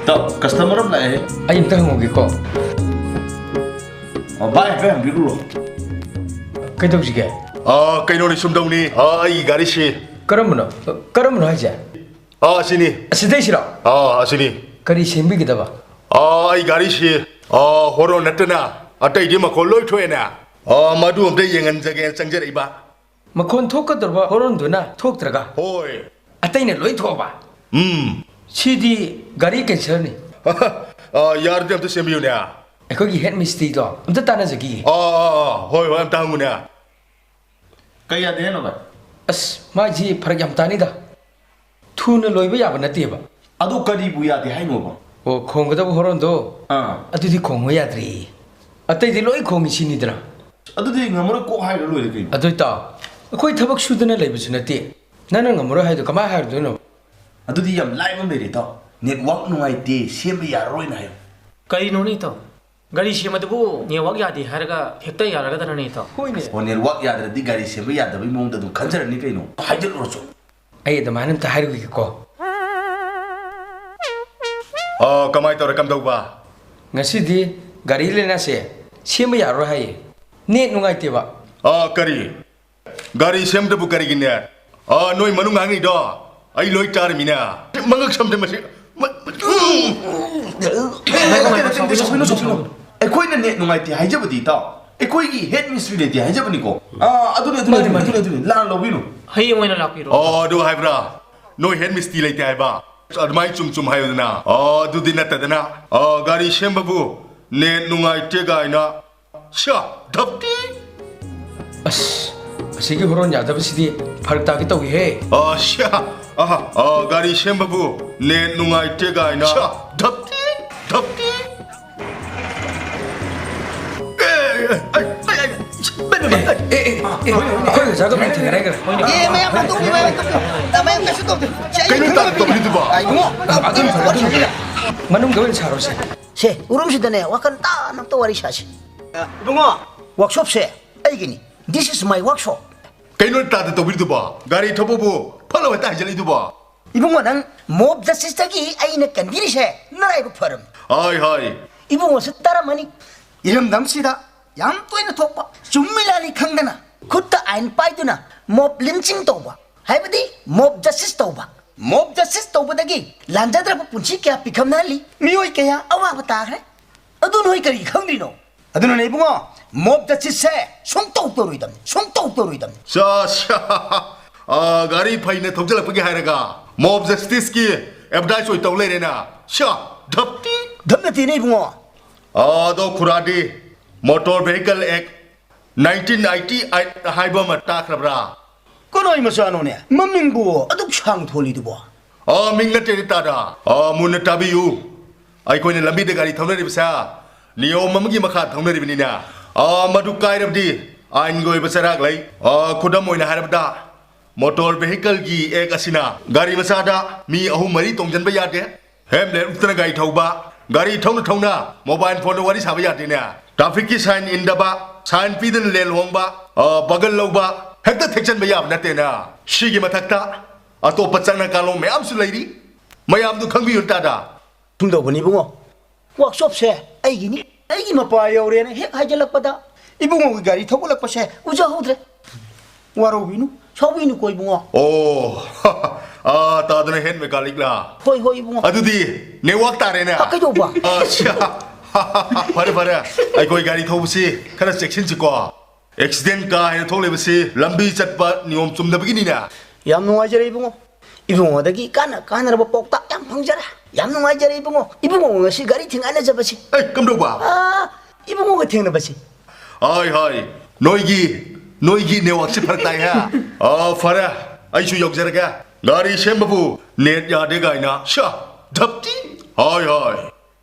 ꯏꯇꯥꯎ, customer ꯑꯃ ꯂꯥꯛꯑꯦ꯫ ꯑꯩ ꯑꯝꯇ ꯍꯪꯉꯨꯒꯦꯀꯣ꯫ ꯑ, ꯚꯥꯏ, ꯍꯥꯏꯐꯦꯠ ꯍꯪꯕꯤꯔꯨꯔꯣ꯫ ꯀꯩꯗꯧꯁꯤꯒꯦ? ꯑ, ꯀꯩꯅꯣꯅꯤ, ꯁꯨꯝꯗꯧꯅꯤ꯫ ꯑ, ꯑꯩꯒꯤ ꯒꯥꯔꯤꯁꯤ꯫ ꯀꯔꯝꯕꯅꯣ? ꯀꯔꯝꯕꯅꯣ ꯍꯥꯏꯁꯦ? ꯑ, ꯑꯁꯤꯅꯤ꯫ ꯑꯁꯤꯗꯩꯁꯤꯔꯣ? ꯑ, ꯑꯁꯤꯅꯤ꯫ ꯀꯔꯤ ꯁꯦꯝꯕꯤꯒꯗꯕ? ꯑ, ꯑꯩ ꯒꯥꯔꯤꯁꯤ, ꯑ, horn ꯅꯠꯇꯅ ꯑꯇꯩꯗꯤ ꯃꯈꯣꯜ ꯂꯣꯏ ꯊꯣꯛꯑꯦꯅꯦ꯫ ꯑ, ꯃꯗꯨ ꯑꯝꯇ ꯌꯦꯡꯍꯟꯖꯒꯦꯅ ꯆꯪꯖꯔꯛꯏꯕ꯫ ꯃꯈꯣꯟ ꯊꯣꯛꯀꯗꯧꯔꯕ horn ꯗꯨꯅ ꯊꯣꯛꯇ꯭ꯔꯒ? ꯍꯣꯏ꯫ ꯑꯇꯩꯅ ꯂꯣꯏ ꯊꯣꯛꯑꯕ? ꯎꯝ꯫ ꯁꯤꯗꯤ ꯒꯥꯔꯤ cancer ꯅꯤ꯫ ꯑ, ꯌꯥꯔꯗꯤ ꯑꯝꯇ ꯁꯦꯝꯕꯤꯌꯨꯅꯦ꯫ ꯑꯩꯈꯣꯏꯒꯤ head ꯃꯤꯁꯇ꯭ꯔꯤꯗꯣ ꯑꯝꯇ ꯇꯥꯟꯅꯖꯈꯤꯒꯦ꯫ ꯑ, ꯑ, ꯑ, ꯍꯣꯏ, ꯍꯣꯏ, ꯑꯝꯇ ꯍꯪꯉꯨꯅꯦ꯫ ꯀꯩ ꯌꯥꯗꯦ ꯍꯥꯏꯅꯣ, ꯚꯥꯏ? ꯑꯁ, ꯃꯥꯏꯁꯤ ꯐꯔꯛ ꯌꯥꯝ ꯇꯥꯅꯤꯗ꯫ ꯊꯨꯅ ꯂꯣꯏꯕ ꯌꯥꯕ ꯅꯠꯇꯦꯕ꯫ ꯑꯗꯨ ꯀꯔꯤꯕꯨ ꯌꯥꯗꯦ ꯍꯥꯏꯅꯣꯕ? ꯑꯣ, ꯈꯣꯡꯒꯗꯕ horn ꯗꯣ, ꯑꯥ꯫ ꯑꯗꯨꯗꯤ ꯈꯣꯡꯕ ꯌꯥꯗ꯭ꯔꯦꯌꯦ꯫ ꯑꯇꯩꯗꯤ ꯂꯣꯏ ꯈꯣꯡꯉꯤ ꯁꯤꯅꯤꯗꯅ꯫ ꯑꯗꯨꯗꯤ ꯉꯝꯃꯔꯣꯏ, ꯀꯣꯛ ꯍꯥꯏꯔ ꯂꯣꯏꯔꯦ ꯀꯩꯅꯣ꯫ ꯑꯗꯨ ꯏꯇꯥꯎ, ꯑꯩꯈꯣꯏ ꯊꯕꯛ ꯁꯨꯗꯅ ꯂꯩꯕꯁꯨ ꯅꯠꯇꯦ꯫ ꯅꯪꯅ ꯉꯝꯃꯔꯣꯏ ꯍꯥꯏꯗꯣ ꯀꯃꯥꯏ ꯍꯥꯏꯔꯨꯗꯣꯏꯅꯣ? ꯑꯗꯨꯗꯤ ꯌꯥꯝ ꯂꯥꯏꯕ ꯑꯃ ꯂꯩꯔꯦ, ꯏꯇꯥꯎ꯫ Network ꯅꯨꯡꯉꯥꯏꯇꯦ, ꯁꯦꯝꯕ ꯌꯥꯔꯔꯣꯏꯅ ꯍꯥꯏꯌꯨ꯫ ꯀꯔꯤꯅꯣꯅꯦ ꯏꯇꯥꯎ? ꯒꯥꯔꯤ ꯁꯦꯝꯕꯗꯨꯕꯨ network ꯌꯥꯗꯦ ꯍꯥꯏꯔꯒ ꯍꯦꯛꯇ ꯌꯥꯔꯒꯗ꯭ꯔꯅꯦ ꯏꯇꯥꯎ? ꯍꯣꯏꯅꯦ꯫ ꯑꯣ, network ꯌꯥꯗ꯭ꯔꯗꯤ ꯒꯥꯔꯤ ꯁꯦꯝꯕ ꯌꯥꯗꯕꯒꯤ ꯃꯑꯣꯡꯗ ꯑꯗꯨꯝ ꯈꯟꯖꯔꯅꯤ ꯀꯩꯅꯣ꯫ ꯍꯥꯏꯖꯤꯜꯂꯨꯔꯁꯨ꯫ ꯑꯩ ꯑꯗꯨꯃꯥꯏꯅ ꯑꯝꯇ ꯍꯥꯏꯔꯨꯈꯤꯒꯦꯀꯣ꯫ ꯑꯥ, ꯀꯃꯥꯏ ꯇꯧꯔꯦ, ꯀꯝꯗꯧꯕ? ꯉꯁꯤꯗꯤ ꯒꯥꯔꯤ ꯂꯩꯅꯥꯁꯦ ꯁꯦꯝꯕ ꯌꯥꯔꯣꯏ ꯍꯥꯏꯌꯦ꯫ Net ꯅꯨꯡꯉꯥꯏꯇꯦꯕ꯫ ꯑꯥ, ꯀꯔꯤ? ꯒꯥꯔꯤ ꯁꯦꯝꯗꯕꯨ ꯀꯔꯤꯒꯤꯅꯦ? ꯑꯥ, ꯅꯣꯏ ꯃꯅꯨꯡ ꯉꯥꯡꯅꯩꯗꯣ ꯑꯩ ꯂꯣꯏ ꯇꯥꯔꯤꯃꯤꯅꯦ꯫ ꯃꯉꯛ ꯁꯝꯗ ꯃꯁꯤ꯫ ꯃ-, ꯃ-, ꯀꯩꯅꯣ, ꯀꯩꯅꯣ, ꯀꯩꯅꯣ, ꯁꯥꯎꯕꯤꯅꯨ, ꯁꯥꯎꯕꯤꯅꯨ, ꯁꯥꯎꯕꯤꯅꯨ꯫ ꯑꯩꯈꯣꯏꯅ net ꯅꯨꯡꯉꯥꯏꯇꯦ ꯍꯥꯏꯖꯕꯗꯤ, ꯏꯇꯥꯎ, ꯑꯩꯈꯣꯏꯒꯤ head ꯃꯤꯁꯇ꯭ꯔꯤ ꯂꯩꯇꯦ ꯍꯥꯏꯖꯕꯅꯤꯀꯣ꯫ ꯑꯥ, ꯑꯗꯨꯅꯦ, ꯑꯗꯨꯅꯦ, ꯃꯥꯅꯦ, ꯑꯗꯨꯅꯦ, ꯃꯥꯅꯦ꯫ ꯑꯗꯨꯅꯦ, ꯑꯗꯨꯅꯦ, ꯂꯥꯟꯅ ꯂꯧꯕꯤꯅꯨ꯫ ꯍꯌꯦꯡ ꯑꯣꯏꯅ ꯂꯥꯛꯄꯤꯔꯣ꯫ ꯑꯣ, ꯑꯗꯨ ꯍꯥꯏꯕ꯭ꯔꯥ? ꯅꯣꯏ head ꯃꯤꯁꯇ꯭ꯔꯤ ꯂꯩꯇꯦ ꯍꯥꯏꯕ? ꯑꯗꯨꯃꯥꯏꯅ ꯆꯨꯝ ꯆꯨꯝ ꯍꯥꯏꯌꯨꯗꯅ꯫ ꯑꯣ, ꯑꯗꯨꯗꯤ ꯅꯠꯇꯗꯅ꯫ ꯑꯣ, ꯒꯥꯔꯤ ꯁꯦꯝꯕꯕꯨ net ꯅꯨꯡꯉꯥꯏꯇꯦ ꯀꯥꯏꯅ꯫ ꯁ꯭ꯌꯥ, ꯙꯞꯇꯤ꯫ ꯑꯁ, ꯑꯁꯤꯒꯤ ꯍꯣꯔꯣꯟ ꯌꯥꯗꯕꯁꯤꯗꯤ ꯐꯔꯛ ꯇꯥꯒꯦ ꯇꯧꯏꯍꯦ꯫ ꯑ, ꯁ꯭ꯌꯥ, ꯑꯍ, ꯑ, ꯒꯥꯔꯤ ꯁꯦꯝꯕꯕꯨ net ꯅꯨꯡꯉꯥꯏꯇꯦ ꯀꯥꯏꯅ꯫ ꯁ꯭ꯌꯥ, ꯙꯞꯇꯤ, ꯙꯞꯇꯤ꯫ ꯑꯦ, ꯑꯦ, ꯑꯦ, ꯑꯦ, ꯑꯦ, ꯑꯦ, ꯑꯩꯈꯣꯏ ꯑꯣꯖꯥꯒ ꯃꯤꯡ ꯊꯦꯡꯅꯔꯦ꯫ ꯑꯦ, ꯃꯌꯥꯝ ꯍꯥꯠꯇꯣꯛꯄꯤꯌꯨ, ꯃꯌꯥꯝ ꯍꯥꯠꯇꯣꯛꯄꯤꯌꯨ꯫ ꯃꯌꯥꯝ ꯀꯩꯁꯨ ꯇꯧꯗꯦ꯫ ꯁꯤ ꯑꯩ ꯀꯩꯅꯣ ꯈꯪꯗꯕ ꯇꯥꯛ ꯇꯧꯔꯤꯗꯨꯕꯣ? ꯑꯥ, ꯏꯕꯨꯡꯉꯣ, ꯑꯗꯨꯝ ꯐꯔꯦ, ꯑꯗꯨꯝ ꯐꯔꯦ꯫ ꯃꯅꯨꯡꯗ ꯑꯣꯏꯅ ꯁꯥꯔꯣꯁꯦ꯫ ꯁꯦ, ꯎꯔꯨꯝꯁꯤꯗꯅꯦ, ꯋꯥꯈꯜ ꯇꯥꯅ ꯑꯝꯇ ꯋꯥꯔꯤ ꯁꯥꯁꯤ꯫ ꯏꯕꯨꯡꯉꯣ, ꯋꯥꯛꯁꯣꯞꯁꯦ ꯑꯩꯒꯤꯅꯤ꯫ This is my workshop. ꯀꯩꯅꯣ ꯇꯥꯗ ꯇꯧꯕꯤꯔꯤꯗꯨꯕꯣ? ꯒꯥꯔꯤ ꯊꯧꯕꯕꯨ ꯐꯠꯂꯥꯎ ꯍꯦꯛꯇ ꯍꯥꯏꯖꯜꯂꯛꯏꯗꯨꯕꯣ? ꯏꯕꯨꯡꯉꯣ, ꯅꯪ ꯃꯣꯞ ꯖꯁꯇꯤꯁꯇꯒꯤ ꯑꯩꯅ ꯀꯟꯕꯤꯔꯤꯁꯦ ꯅꯔꯥꯏꯕꯛ ꯐꯔꯝ꯫ ꯍꯥꯏ, ꯍꯥꯏ꯫ ꯏꯕꯨꯡꯉꯣꯁꯨ ꯇꯥꯔꯝꯃꯅꯤ꯫ ꯏꯔꯝꯗꯝꯁꯤꯗ ꯌꯥꯝ ꯇꯣꯏꯅ ꯊꯣꯛꯄ ꯆꯨꯝꯃꯤ ꯂꯥꯜꯂꯤ ꯈꯪꯗꯅ ꯈꯨꯠꯇ ꯑꯥꯏꯟ ꯄꯥꯏꯗꯨꯅ ꯃꯣꯞ ꯂꯤꯟꯆꯤꯡ ꯇꯧꯕ, ꯍꯥꯏꯕꯗꯤ ꯃꯣꯞ ꯖꯁꯇꯤꯁ ꯇꯧꯕ꯫ ꯃꯣꯞ ꯖꯁꯇꯤꯁ ꯇꯧꯕꯗꯒꯤ ꯂꯥꯟꯖꯗ꯭ꯔꯕ ꯄꯨꯟꯁꯤ ꯀꯌꯥ ꯄꯤꯈꯝꯅꯍꯜꯂꯤ꯫ ꯃꯤꯑꯣꯏ ꯀꯌꯥ ꯑꯋꯥꯕ ꯇꯥꯈ꯭ꯔꯦ꯫ ꯑꯗꯨ ꯅꯣꯏ ꯀꯔꯤ ꯈꯪꯗ꯭ꯔꯤꯅꯣ? ꯑꯗꯨꯅꯅꯦ ꯏꯕꯨꯡꯉꯣ, ꯃꯣꯞ ꯖꯁꯇꯤꯁꯁꯦ ꯁꯨꯡꯇꯧ ꯇꯧꯔꯣꯏꯗꯕꯅꯤ, ꯁꯨꯡꯇꯧ ꯇꯧꯔꯣꯏꯗꯕꯅꯤ꯫ ꯁꯥ, ꯁꯥ, ꯑꯥ, ꯒꯥꯔꯤ ꯐꯩꯅ ꯊꯧꯖꯤꯜꯂꯛꯄꯒꯤ ꯍꯥꯏꯔꯒ ꯃꯣꯞ ꯖꯁꯇꯤꯁꯀꯤ ꯑꯦꯗꯚꯔꯇꯥꯏꯁ ꯑꯣꯏ ꯇꯧ ꯂꯩꯔꯦꯅ꯫ ꯁꯥ, ꯙꯞꯇꯤ꯫ ꯙꯞ ꯅꯠꯇꯦꯅꯦ ꯏꯕꯨꯡꯉꯣ꯫ ꯑꯥ, ꯑꯗꯣ ꯈꯨꯔꯥꯗꯤ, Motor Vehicle Act nineteen eighty eight ꯍꯥꯏꯕ ꯑꯃ ꯇꯥꯈ꯭ꯔꯕ꯭ꯔꯥ? ꯀꯅꯥꯏ ꯃꯆꯥꯅꯣꯅꯦ? ꯃꯃꯤꯡꯕꯨ ꯑꯗꯨꯛ ꯁꯥꯡ ꯊꯣꯜꯂꯤꯗꯨꯕꯣ? ꯑꯥ, ꯃꯤꯡ ꯅꯠꯇꯦꯅꯦ ꯇꯥꯗ꯫ ꯑꯥ, ꯃꯨꯟꯅ ꯇꯥꯕꯤꯌꯨ꯫ ꯑꯩꯈꯣꯏꯅ ꯂꯝꯕꯤꯗ ꯒꯥꯔꯤ ꯊꯧꯅꯔꯤꯕꯁꯦ ꯅꯤꯌꯣꯝ ꯑꯃꯒꯤ ꯃꯈꯥ ꯊꯧꯅꯔꯤꯕꯅꯤꯅ, ꯑꯥ, ꯃꯗꯨ ꯀꯥꯏꯔꯕꯗꯤ ꯑꯥꯏꯟꯒꯤ ꯑꯣꯏꯕ ꯆꯩꯔꯥꯛ ꯂꯩ꯫ ꯑꯥ, ꯈꯨꯗꯝ ꯑꯣꯏꯅ ꯍꯥꯏꯔꯕꯗ, Motor Vehicle ꯒꯤ Act ꯑꯁꯤꯅ ꯒꯥꯔꯤ ꯃꯆꯥꯗ ꯃꯤ ꯑꯍꯨꯝ ꯃꯔꯤ ꯇꯣꯡꯁꯤꯟꯕ ꯌꯥꯗꯦ꯫ Helmet ꯎꯞꯇꯅ ꯒꯥꯔꯤ ꯊꯧꯕ, ꯒꯥꯔꯤ ꯊꯧꯅ ꯊꯧꯅ ꯃꯣꯕꯥꯏꯜ ꯐꯣꯟꯗ ꯋꯥꯔꯤ ꯁꯥꯕ ꯌꯥꯗꯦꯅꯦ꯫ ꯇ꯭ꯔꯥꯐꯤꯛꯀꯤ ꯁꯥꯏꯟ ꯏꯟꯗꯕ, ꯁꯥꯏꯟ ꯄꯤꯗꯅ ꯂꯦꯟ ꯍꯣꯡꯕ, ꯑ, ꯕꯒꯜ ꯂꯧꯕ, ꯍꯦꯛꯇ ꯊꯦꯛꯆꯟꯕ ꯌꯥꯕ ꯅꯠꯇꯦꯅꯦ꯫ ꯁꯤꯒꯤ ꯃꯊꯛꯇ ꯑꯇꯣꯞꯄ ꯆꯠꯅ ꯀꯥꯡꯂꯣꯟ ꯃꯌꯥꯝꯁꯨ ꯂꯩꯔꯤ꯫ ꯃꯌꯥꯝꯗꯨ ꯈꯪꯕꯤꯌꯨ ꯇꯥꯗ꯫ ꯁꯨꯝ ꯇꯧꯕꯅꯤ ꯏꯕꯨꯡꯉꯣ꯫ ꯋꯥꯛꯁꯣꯞꯁꯦ ꯑꯩꯒꯤꯅꯤ, ꯑꯩꯒꯤ ꯃꯄꯥ ꯌꯧꯔꯦꯅ ꯍꯦꯛ ꯍꯥꯏꯖꯤꯜꯂꯛꯄꯗ ꯏꯕꯨꯡꯉꯣꯒꯤ ꯒꯥꯔꯤ ꯊꯧꯒꯠꯂꯛꯄꯁꯦ ꯎꯖꯍꯧꯗ꯭ꯔꯦ꯫ ꯋꯥꯔꯧꯕꯤꯅꯨ, ꯁꯥꯎꯕꯤꯅꯨꯀꯣ ꯏꯕꯨꯡꯉꯣ꯫ ꯑꯣ, ꯑꯥ, ꯇꯥꯗꯅ ꯍꯦꯟ ꯃꯦꯀꯥꯅꯤꯛꯂꯥ? ꯍꯣꯏ, ꯍꯣꯏ, ꯏꯕꯨꯡꯉꯣ꯫ ꯑꯗꯨꯗꯤ ꯅꯦꯠꯋꯥꯛ ꯇꯥꯔꯦꯅꯦ꯫ ꯑ, ꯀꯩꯗꯧꯕ? ꯑꯠꯁꯥ꯫ ꯐꯔꯦ, ꯐꯔꯦ꯫ ꯑꯩꯈꯣꯏ ꯒꯥꯔꯤ ꯊꯧꯕꯁꯤ ꯈꯔ ꯆꯦꯛꯁꯤꯟꯁꯤꯀꯣ꯫ ꯑꯦꯛꯁꯤꯗꯦꯟ ꯀꯥ ꯍꯦꯟꯅ ꯊꯣꯛꯂꯤꯕꯁꯤ ꯂꯝꯕꯤ ꯆꯠꯄ ꯅꯤꯌꯣꯝ ꯆꯨꯝꯗꯕꯒꯤꯅꯤꯅꯦ꯫ ꯌꯥꯝ ꯅꯨꯡꯉꯥꯏꯖꯔꯦ ꯏꯕꯨꯡꯉꯣ꯫ ꯏꯕꯨꯡꯉꯣꯗꯒꯤ ꯀꯥꯟꯅ ꯀꯥꯟꯅꯔꯕ ꯄꯥꯎꯇꯥꯛ ꯌꯥꯝ ꯐꯪꯖꯔꯦ꯫ ꯌꯥꯝ ꯅꯨꯡꯉꯥꯏꯖꯔꯦ ꯏꯕꯨꯡꯉꯣ꯫ ꯏꯕꯨꯡꯉꯣ ꯉꯁꯤ ꯒꯥꯔꯤ ꯊꯤꯡꯒꯥꯏꯅꯖꯕꯁꯤ꯫ ꯑꯦ, ꯀꯝꯗꯧꯕ? ꯑꯥ, ꯏꯕꯨꯡꯉꯣꯒ ꯊꯦꯡꯅꯕꯁꯤ꯫ ꯍꯥꯏ, ꯍꯥꯏ꯫ ꯅꯣꯏꯒꯤ, ꯅꯣꯏꯒꯤ ꯅꯦꯠꯋꯥꯛꯁꯤ ꯐꯔꯛ ꯇꯥꯏ ꯍꯦ꯫ ꯑꯥ, ꯐꯔꯦ꯫ ꯑꯩꯁꯨ ꯌꯧꯖꯔꯒꯦ꯫ ꯒꯥꯔꯤ ꯁꯦꯝꯕꯕꯨ ꯅꯦꯠ ꯌꯥꯗꯦ ꯀꯥꯏꯅ꯫ ꯁꯥ, ꯙꯞꯇꯤ꯫ ꯍꯥꯏ, ꯍꯥꯏ꯫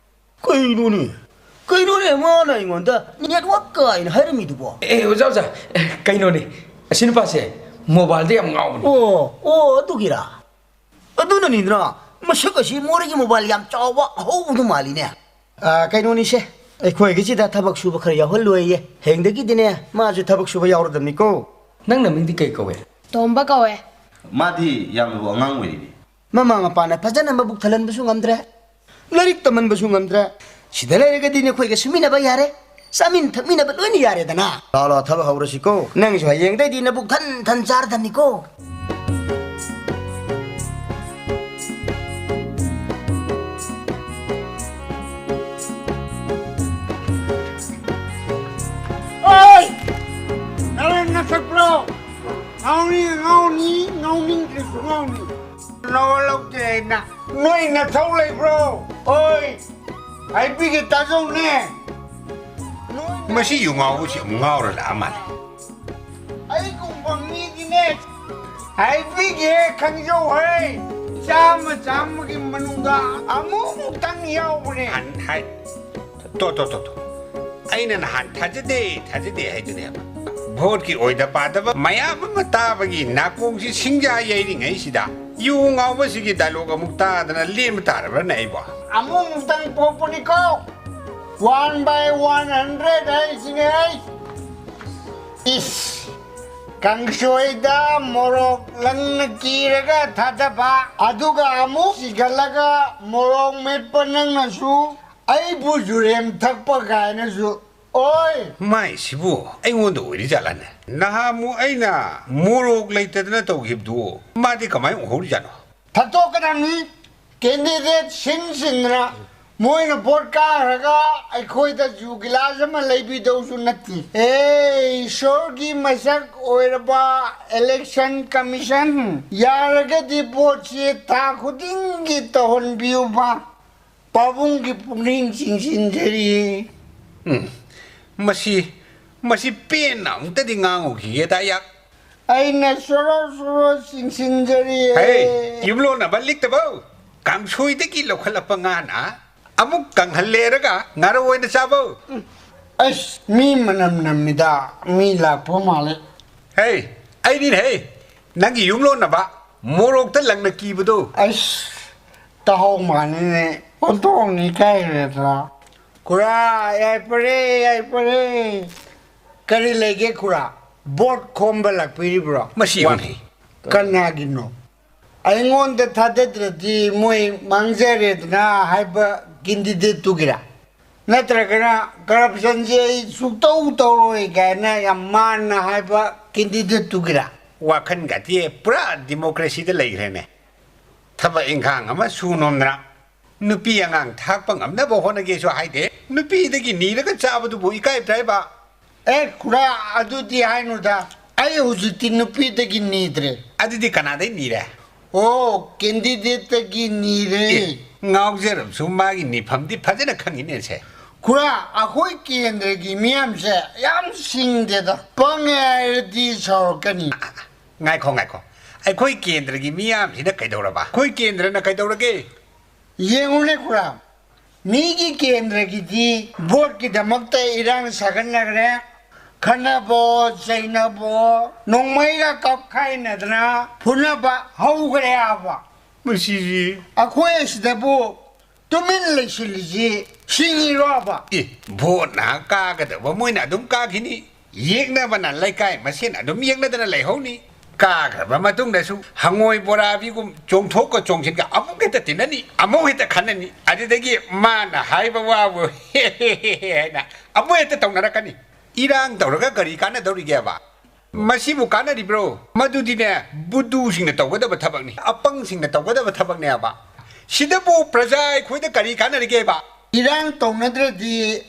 ꯀꯩꯅꯣꯅꯦ? ꯀꯩꯅꯣꯅꯦ ꯃꯥꯅ ꯑꯩꯉꯣꯟꯗ ꯅꯦꯠꯋꯥꯛ ꯀꯥꯏꯅ ꯍꯥꯏꯔꯝꯃꯤꯗꯨꯕꯣ? ꯑꯦ, ꯑꯣꯖꯥ, ꯑꯣꯖꯥ꯫ ꯑꯦ, ꯀꯩꯅꯣꯅꯦ꯫ ꯑꯁꯤ ꯅꯨꯄꯥꯁꯦ ꯃꯣꯕꯥꯏꯜꯗ ꯌꯥꯝ ꯉꯥꯎꯕꯅꯦ꯫ ꯑꯣ, ꯑꯣ, ꯑꯗꯨꯒꯤꯔꯥ? ꯑꯗꯨꯅꯅꯤꯗꯅ ꯃꯁꯛ ꯑꯁꯤ ꯃꯣꯔꯦꯒꯤ ꯃꯣꯕꯥꯏꯜ ꯌꯥꯝ ꯆꯥꯎꯕ ꯑꯍꯧꯕꯗꯨ ꯃꯥꯜꯂꯤꯅꯦ꯫ ꯑ, ꯀꯩꯅꯣꯅꯤꯁꯦ, ꯑꯩꯈꯣꯏꯒꯤꯁꯤꯗ ꯊꯕꯛ ꯁꯨꯕ ꯈꯔ ꯌꯥꯎꯍꯜꯂꯣꯏꯌꯦ꯫ ꯍꯌꯦꯡꯗꯒꯤꯗꯤꯅꯦ ꯃꯥꯁꯨ ꯊꯕꯛ ꯁꯨꯕ ꯌꯥꯎꯔꯗꯕꯅꯤꯀꯣ꯫ ꯅꯪ ꯅꯃꯤꯡꯗꯤ ꯀꯩ ꯀꯧꯋꯦ? ꯇꯣꯝꯕ ꯀꯧꯋꯦ꯫ ꯃꯥꯗꯤ ꯌꯥꯝꯅꯕꯨ ꯑꯉꯥꯡ ꯑꯣꯏꯔꯤꯅꯦ꯫ ꯃꯃꯥ ꯃꯄꯥꯅ ꯐꯖꯅ ꯃꯕꯨꯛ ꯊꯜꯍꯟꯕꯁꯨ ꯉꯝꯗ꯭ꯔꯦ, ꯂꯥꯏꯔꯤꯛ ꯇꯝꯍꯟꯕꯁꯨ ꯉꯝꯗ꯭ꯔꯦ꯫ ꯁꯤꯗ ꯂꯩꯔꯒꯗꯤ ꯅꯈꯣꯏꯒ ꯁꯨꯃꯤꯟꯅꯕ ꯌꯥꯔꯦ, ꯆꯥꯃꯤꯟ ꯊꯛꯃꯤꯟꯅꯕ ꯂꯣꯏꯅ ꯌꯥꯔꯦꯗꯅ꯫ ꯂꯥꯛꯑꯣ, ꯂꯥꯛꯑꯣ, ꯊꯕꯛ ꯍꯧꯔꯁꯤꯀꯣ꯫ ꯅꯪꯁꯨ ꯍꯌꯦꯡꯗꯩꯗꯤ ꯅꯕꯨꯛ ꯊꯟ ꯊꯟ ꯆꯥꯔꯗꯝꯅꯤꯀꯣ꯫ ꯑꯣꯏ! ꯅꯔꯦꯟ ꯅꯊꯛꯄ꯭ꯔꯣ? ꯉꯥꯎꯅꯤꯡ ꯉꯥꯎꯅꯤ, ꯉꯥꯎꯅꯤꯡꯗ꯭ꯔꯁꯨ ꯉꯥꯎꯅꯤ꯫ ꯅꯋꯥ ꯂꯧꯗꯦ ꯑꯩꯅ꯫ ꯅꯣꯏ ꯅꯊꯧ ꯂꯩꯕ꯭ꯔꯣ? ꯑꯣꯏ! ꯍꯥꯏꯕꯤꯒꯦ ꯇꯥꯖꯧꯅꯦ꯫ ꯅꯣꯏ ꯃꯁꯤ ꯌꯨ ꯉꯥꯎꯕꯁꯤ ꯑꯃꯨꯛ ꯉꯥꯎꯔ ꯂꯥꯛꯑ ꯃꯥꯜꯂꯦ꯫ ꯑꯩꯒꯨꯝꯕ ꯃꯤꯒꯤꯅꯦ꯫ ꯍꯥꯏꯕꯤꯒꯦ ꯈꯪꯖꯧ ꯍꯩ꯫ ꯆꯥꯝꯃ ꯆꯥꯝꯃꯒꯤ ꯃꯅꯨꯡꯗ ꯑꯃꯨꯛꯇꯪ ꯌꯥꯎꯕꯅꯦ꯫ ꯍꯟ-, ꯍꯥꯏ-, ꯇꯣ, ꯇꯣ, ꯇꯣ, ꯇꯣ꯫ ꯑꯩꯅ ꯅꯍꯥꯟ ꯊꯥꯖꯗꯦ, ꯊꯥꯖꯗꯦ ꯍꯥꯏꯗꯨꯅꯦꯕ꯫ ꯚꯣꯠꯀꯤ ꯑꯣꯏꯗ ꯄꯥꯗꯕ ꯃꯌꯥꯝ ꯑꯃ ꯇꯥꯕꯒꯤ ꯅꯥꯀꯣꯡꯁꯤ ꯁꯤꯡꯖꯥ ꯌꯩꯔꯤꯉꯩꯁꯤꯗ ꯌꯨ ꯉꯥꯎꯕꯁꯤꯒꯤ ꯗꯥꯏꯂꯣꯛ ꯑꯃꯨꯛ ꯇꯥꯗꯅ ꯂꯦꯟꯕ ꯇꯥꯔꯕ꯭ꯔꯅꯦ ꯑꯩꯕꯣ? ꯑꯃꯨꯛꯇꯪ ꯄꯣꯛꯄꯅꯤꯀꯣ꯫ One by one hundred ꯍꯥꯏꯁꯤꯅꯦ ꯑꯩ꯫ ꯏꯁ, ꯀꯥꯡꯁꯣꯏꯗ ꯃꯣꯔꯣꯛ ꯂꯪꯅ ꯀꯤꯔꯒ ꯊꯥꯗꯕ, ꯑꯗꯨꯒ ꯑꯃꯨꯛ ꯁꯤꯒꯠꯂꯒ ꯃꯣꯔꯣꯛ ꯃꯦꯠꯄ ꯅꯪꯅꯁꯨ ꯑꯩꯕꯨ ꯖꯨꯔꯦꯝ ꯊꯛꯄ ꯀꯥꯏꯅꯁꯨ꯫ ꯑꯣꯏ! ꯃꯥꯏꯁꯤꯕꯨ ꯑꯩꯉꯣꯟꯗ ꯑꯣꯏꯔꯤꯖꯥꯠꯂꯅꯦ? ꯅꯍꯥꯟꯃꯨꯛ ꯑꯩꯅ ꯃꯣꯔꯣꯛ ꯂꯩꯇꯗꯅ ꯇꯧꯈꯤꯕꯗꯨ ꯃꯥꯗꯤ ꯀꯃꯥꯏꯅ ꯎꯍꯧꯔꯤꯖꯥꯠꯅꯣ? ꯊꯛꯇꯣꯛꯀꯗꯕꯅꯤ꯫ Candidate ꯁꯤꯟ ꯁꯤꯟꯗꯅ ꯃꯣꯏꯅ ꯚꯣꯠ ꯀꯥꯈ꯭ꯔꯒ ꯑꯩꯈꯣꯏꯗ ꯖꯨ ꯒꯤꯂꯥꯁ ꯑꯃ ꯂꯩꯕꯤꯗꯧꯁꯨ ꯅꯠꯇꯦ꯫ ꯑꯦ, ꯏꯁꯣꯔꯒꯤ ꯃꯁꯛ ꯑꯣꯏꯔꯕ election commission, ꯌꯥꯔꯒꯗꯤ ꯚꯣꯠꯁꯤ ꯊꯥ ꯈꯨꯗꯤꯡꯒꯤ ꯇꯧꯍꯟꯕꯤꯌꯨꯕ꯫ ꯄꯥꯕꯨꯡꯒꯤ ꯄꯨꯛꯅꯤꯡ ꯆꯤꯡꯁꯤꯟꯖꯔꯤ꯫ ꯎꯝ, ꯃꯁꯤ, ꯃꯁꯤ ꯄꯦꯟꯅ ꯑꯃꯨꯛꯇꯗꯤ ꯉꯥꯡꯉꯨꯈꯤꯒꯦꯗ, ꯑꯌꯥ꯫ ꯑꯩꯅ ꯁꯣꯔꯣ ꯁꯣꯔꯣ ꯆꯤꯡꯁꯤꯟꯖꯔꯤ꯫ ꯍꯦ, ꯌꯨꯝꯂꯣꯟꯅꯕ ꯂꯤꯛꯇꯕꯧ, ꯀꯥꯡꯁꯣꯏꯗꯒꯤ ꯂꯧꯈꯠꯂꯛꯄ ꯉꯥꯅ ꯑꯃꯨꯛ ꯀꯪꯍꯜꯂꯦꯔꯒ ꯉꯥꯔꯧ ꯑꯣꯏꯅ ꯆꯥꯕꯧ꯫ ꯑꯁ, ꯃꯤ ꯃꯅꯝ ꯅꯝꯃꯤꯗ, ꯃꯤ ꯂꯥꯛꯄ ꯃꯥꯜꯂꯦ꯫ ꯍꯦ, ꯑꯩꯅꯤꯅꯦ ꯍꯦ, ꯅꯪꯒꯤ ꯌꯨꯝꯂꯣꯟꯅꯕ, ꯃꯣꯔꯣꯛꯇ ꯂꯪꯅ ꯀꯤꯕꯗꯣ꯫ ꯑꯁ, ꯇꯥꯍꯧ ꯃꯥꯜꯂꯤꯅꯦ, ꯑꯣꯟꯊꯣꯛꯅ ꯏꯀꯥꯏꯈ꯭ꯔꯦꯗ꯫ ꯈꯨꯔꯥ, ꯌꯥꯏꯐꯔꯦ, ꯌꯥꯏꯐꯔꯦ꯫ ꯀꯔꯤ ꯂꯩꯒꯦ ꯈꯨꯔꯥ? ꯚꯣꯠ ꯈꯣꯝꯕ ꯂꯥꯛꯄꯤꯔꯤꯕ꯭ꯔꯣ? ꯃꯁꯤ ꯋꯥ-, ꯌꯦꯡꯉꯨꯅꯦ꯫ ꯀꯅꯥꯒꯤꯅꯣ? ꯑꯩꯉꯣꯟꯗ ꯊꯥꯗꯗ꯭ꯔꯗꯤ ꯃꯣꯏ ꯃꯥꯡꯖꯔꯦꯗꯅ ꯍꯥꯏꯕ candidate ꯇꯨꯒꯤꯔꯥ? ꯅꯠꯇ꯭ꯔꯒꯅ corruption ꯁꯦ ꯑꯩ ꯁꯨꯛꯇꯧ ꯇꯧꯔꯣꯏ ꯀꯥꯏꯅ ꯌꯥꯝ ꯃꯥꯟꯅ ꯍꯥꯏꯕ candidate ꯇꯨꯒꯤꯔꯥ? ꯋꯥꯈꯟꯒꯗꯤ ꯄꯨꯔꯥ democracy ꯗ ꯂꯩꯈ꯭ꯔꯦꯅꯦ꯫ ꯊꯕꯛ ꯏꯪꯈꯥꯡ ꯑꯃ ꯁꯨ ꯅꯣꯝꯗꯅ ꯅꯨꯄꯤ ꯑꯉꯥꯡ ꯊꯥꯛꯄ ꯉꯝꯅꯕ ꯍꯣꯠꯅꯒꯦꯁꯨ ꯍꯥꯏꯗꯦ꯫ ꯅꯨꯄꯤꯗꯒꯤ ꯅꯤꯔꯒ ꯆꯥꯕꯗꯨꯕꯨ ꯏꯀꯥꯏꯕ꯭ꯔꯥ ꯍꯥꯏꯕ? ꯑꯦ, ꯈꯨꯔꯥ, ꯑꯗꯨꯗꯤ ꯍꯥꯏꯅꯨꯗ꯫ ꯑꯩ ꯍꯧꯖꯤꯛꯇꯤ ꯅꯨꯄꯤꯗꯒꯤ ꯅꯤꯗ꯭ꯔꯦ꯫ ꯑꯗꯨꯗꯤ ꯀꯅꯥꯗꯩ ꯅꯤꯔꯦ? ꯑꯣ, candidate ꯇꯒꯤ ꯅꯤꯔꯦ꯫ ꯑꯦ, ꯉꯥꯎꯖꯔꯕꯁꯨ ꯃꯥꯒꯤ ꯅꯤꯐꯝꯗꯤ ꯐꯖꯅ ꯈꯪꯉꯤꯅꯦ ꯁꯦ꯫ ꯈꯨꯔꯥ, ꯑꯩꯈꯣꯏ ꯀꯦꯟꯗ꯭ꯔꯒꯤ ꯃꯤꯌꯥꯝꯁꯦ ꯌꯥꯝ ꯁꯤꯡꯗꯦꯗ꯫ ꯄꯪꯉꯦ ꯍꯥꯏꯔꯗꯤ ꯁꯥꯎꯔꯛꯀꯅꯤ꯫ ꯉꯥꯏꯈꯣ, ꯉꯥꯏꯈꯣ꯫ ꯑꯩꯈꯣꯏ ꯀꯦꯟꯗ꯭ꯔꯒꯤ ꯃꯤꯌꯥꯝꯁꯤꯅ ꯀꯩꯗꯧꯔꯕ? ꯑꯩꯈꯣꯏ ꯀꯦꯟꯗ꯭ꯔꯅ ꯀꯩꯗꯧꯔꯒꯦ? ꯌꯦꯡꯉꯨꯅꯦ ꯈꯨꯔꯥ, ꯃꯤꯒꯤ ꯀꯦꯟꯗ꯭ꯔꯒꯤꯗꯤ ꯚꯣꯠꯀꯤꯗꯃꯛꯇ ꯏꯔꯥꯡ ꯁꯥꯒꯠꯅꯈ꯭ꯔꯦ, ꯈꯠꯅꯕꯣ ꯆꯩꯅꯕꯣ, ꯅꯣꯡꯃꯩꯒ ꯀꯥꯞꯈꯥꯏꯅꯗꯅ ꯐꯨꯅꯕ ꯍꯧꯈ꯭ꯔꯦ ꯍꯥꯏꯕ꯫ ꯃꯁꯤꯗꯤ ꯑꯩꯈꯣꯏ ꯑꯁꯤꯗꯕꯨ ꯇꯨꯃꯤꯟ ꯂꯩꯁꯤꯜꯂꯤꯁꯤ ꯁꯤꯅꯤꯔꯣꯕ? ꯑꯦ, ꯚꯣꯠꯅ ꯀꯥꯒꯗꯕ ꯃꯣꯏꯅ ꯑꯗꯨꯝ ꯀꯥꯈꯤꯅꯤ꯫ ꯌꯦꯛꯅꯕꯅ ꯂꯩꯀꯥꯏ ꯃꯁꯦꯟ ꯑꯗꯨꯝ ꯌꯦꯛꯅꯗꯅ ꯂꯩꯍꯧꯅꯤ꯫ ꯀꯥꯈ꯭ꯔꯕ ꯃꯇꯨꯡꯗꯁꯨ ꯍꯪꯉꯣꯏ ꯕꯣꯔꯥꯕꯤꯒꯨꯝ ꯆꯣꯡꯊꯣꯛꯀ ꯆꯣꯡꯁꯤꯟꯒ ꯑꯃꯨꯛ ꯍꯦꯛꯇ ꯇꯤꯟꯅꯅꯤ, ꯑꯃꯨꯛ ꯍꯦꯛꯇ ꯈꯟꯅꯅꯤ꯫ ꯑꯗꯨꯗꯒꯤ ꯃꯥꯅ ꯍꯥꯏꯕ ꯋꯥꯕꯨ ꯍꯦ ꯍꯦ ꯍꯦ ꯍꯦ ꯍꯥꯏꯅ ꯑꯃꯨꯛ ꯍꯦꯛꯇ ꯇꯧꯅꯔꯛꯀꯅꯤ꯫ ꯏꯔꯥꯡ ꯇꯧꯔꯒ ꯀꯔꯤ ꯀꯥꯟꯅꯗꯧꯔꯤꯒꯦꯕ? ꯃꯁꯤꯕꯨ ꯀꯥꯟꯅꯔꯤꯕ꯭ꯔꯣ? ꯃꯗꯨꯗꯤꯅꯦ, ꯕꯨꯗꯨꯁꯤꯡꯅ ꯇꯧꯒꯗꯕ ꯊꯕꯛꯅꯤ, ꯑꯄꯪꯁꯤꯡꯅ ꯇꯧꯒꯗꯕ ꯊꯕꯛꯅꯦꯕ꯫ ꯁꯤꯗꯕꯨ ꯄ꯭ꯔꯖꯥ ꯑꯩꯈꯣꯏꯗ ꯀꯔꯤ ꯀꯥꯟꯅꯔꯤꯒꯦꯕ? ꯏꯔꯥꯡ ꯇꯧꯅꯗ꯭ꯔꯗꯤ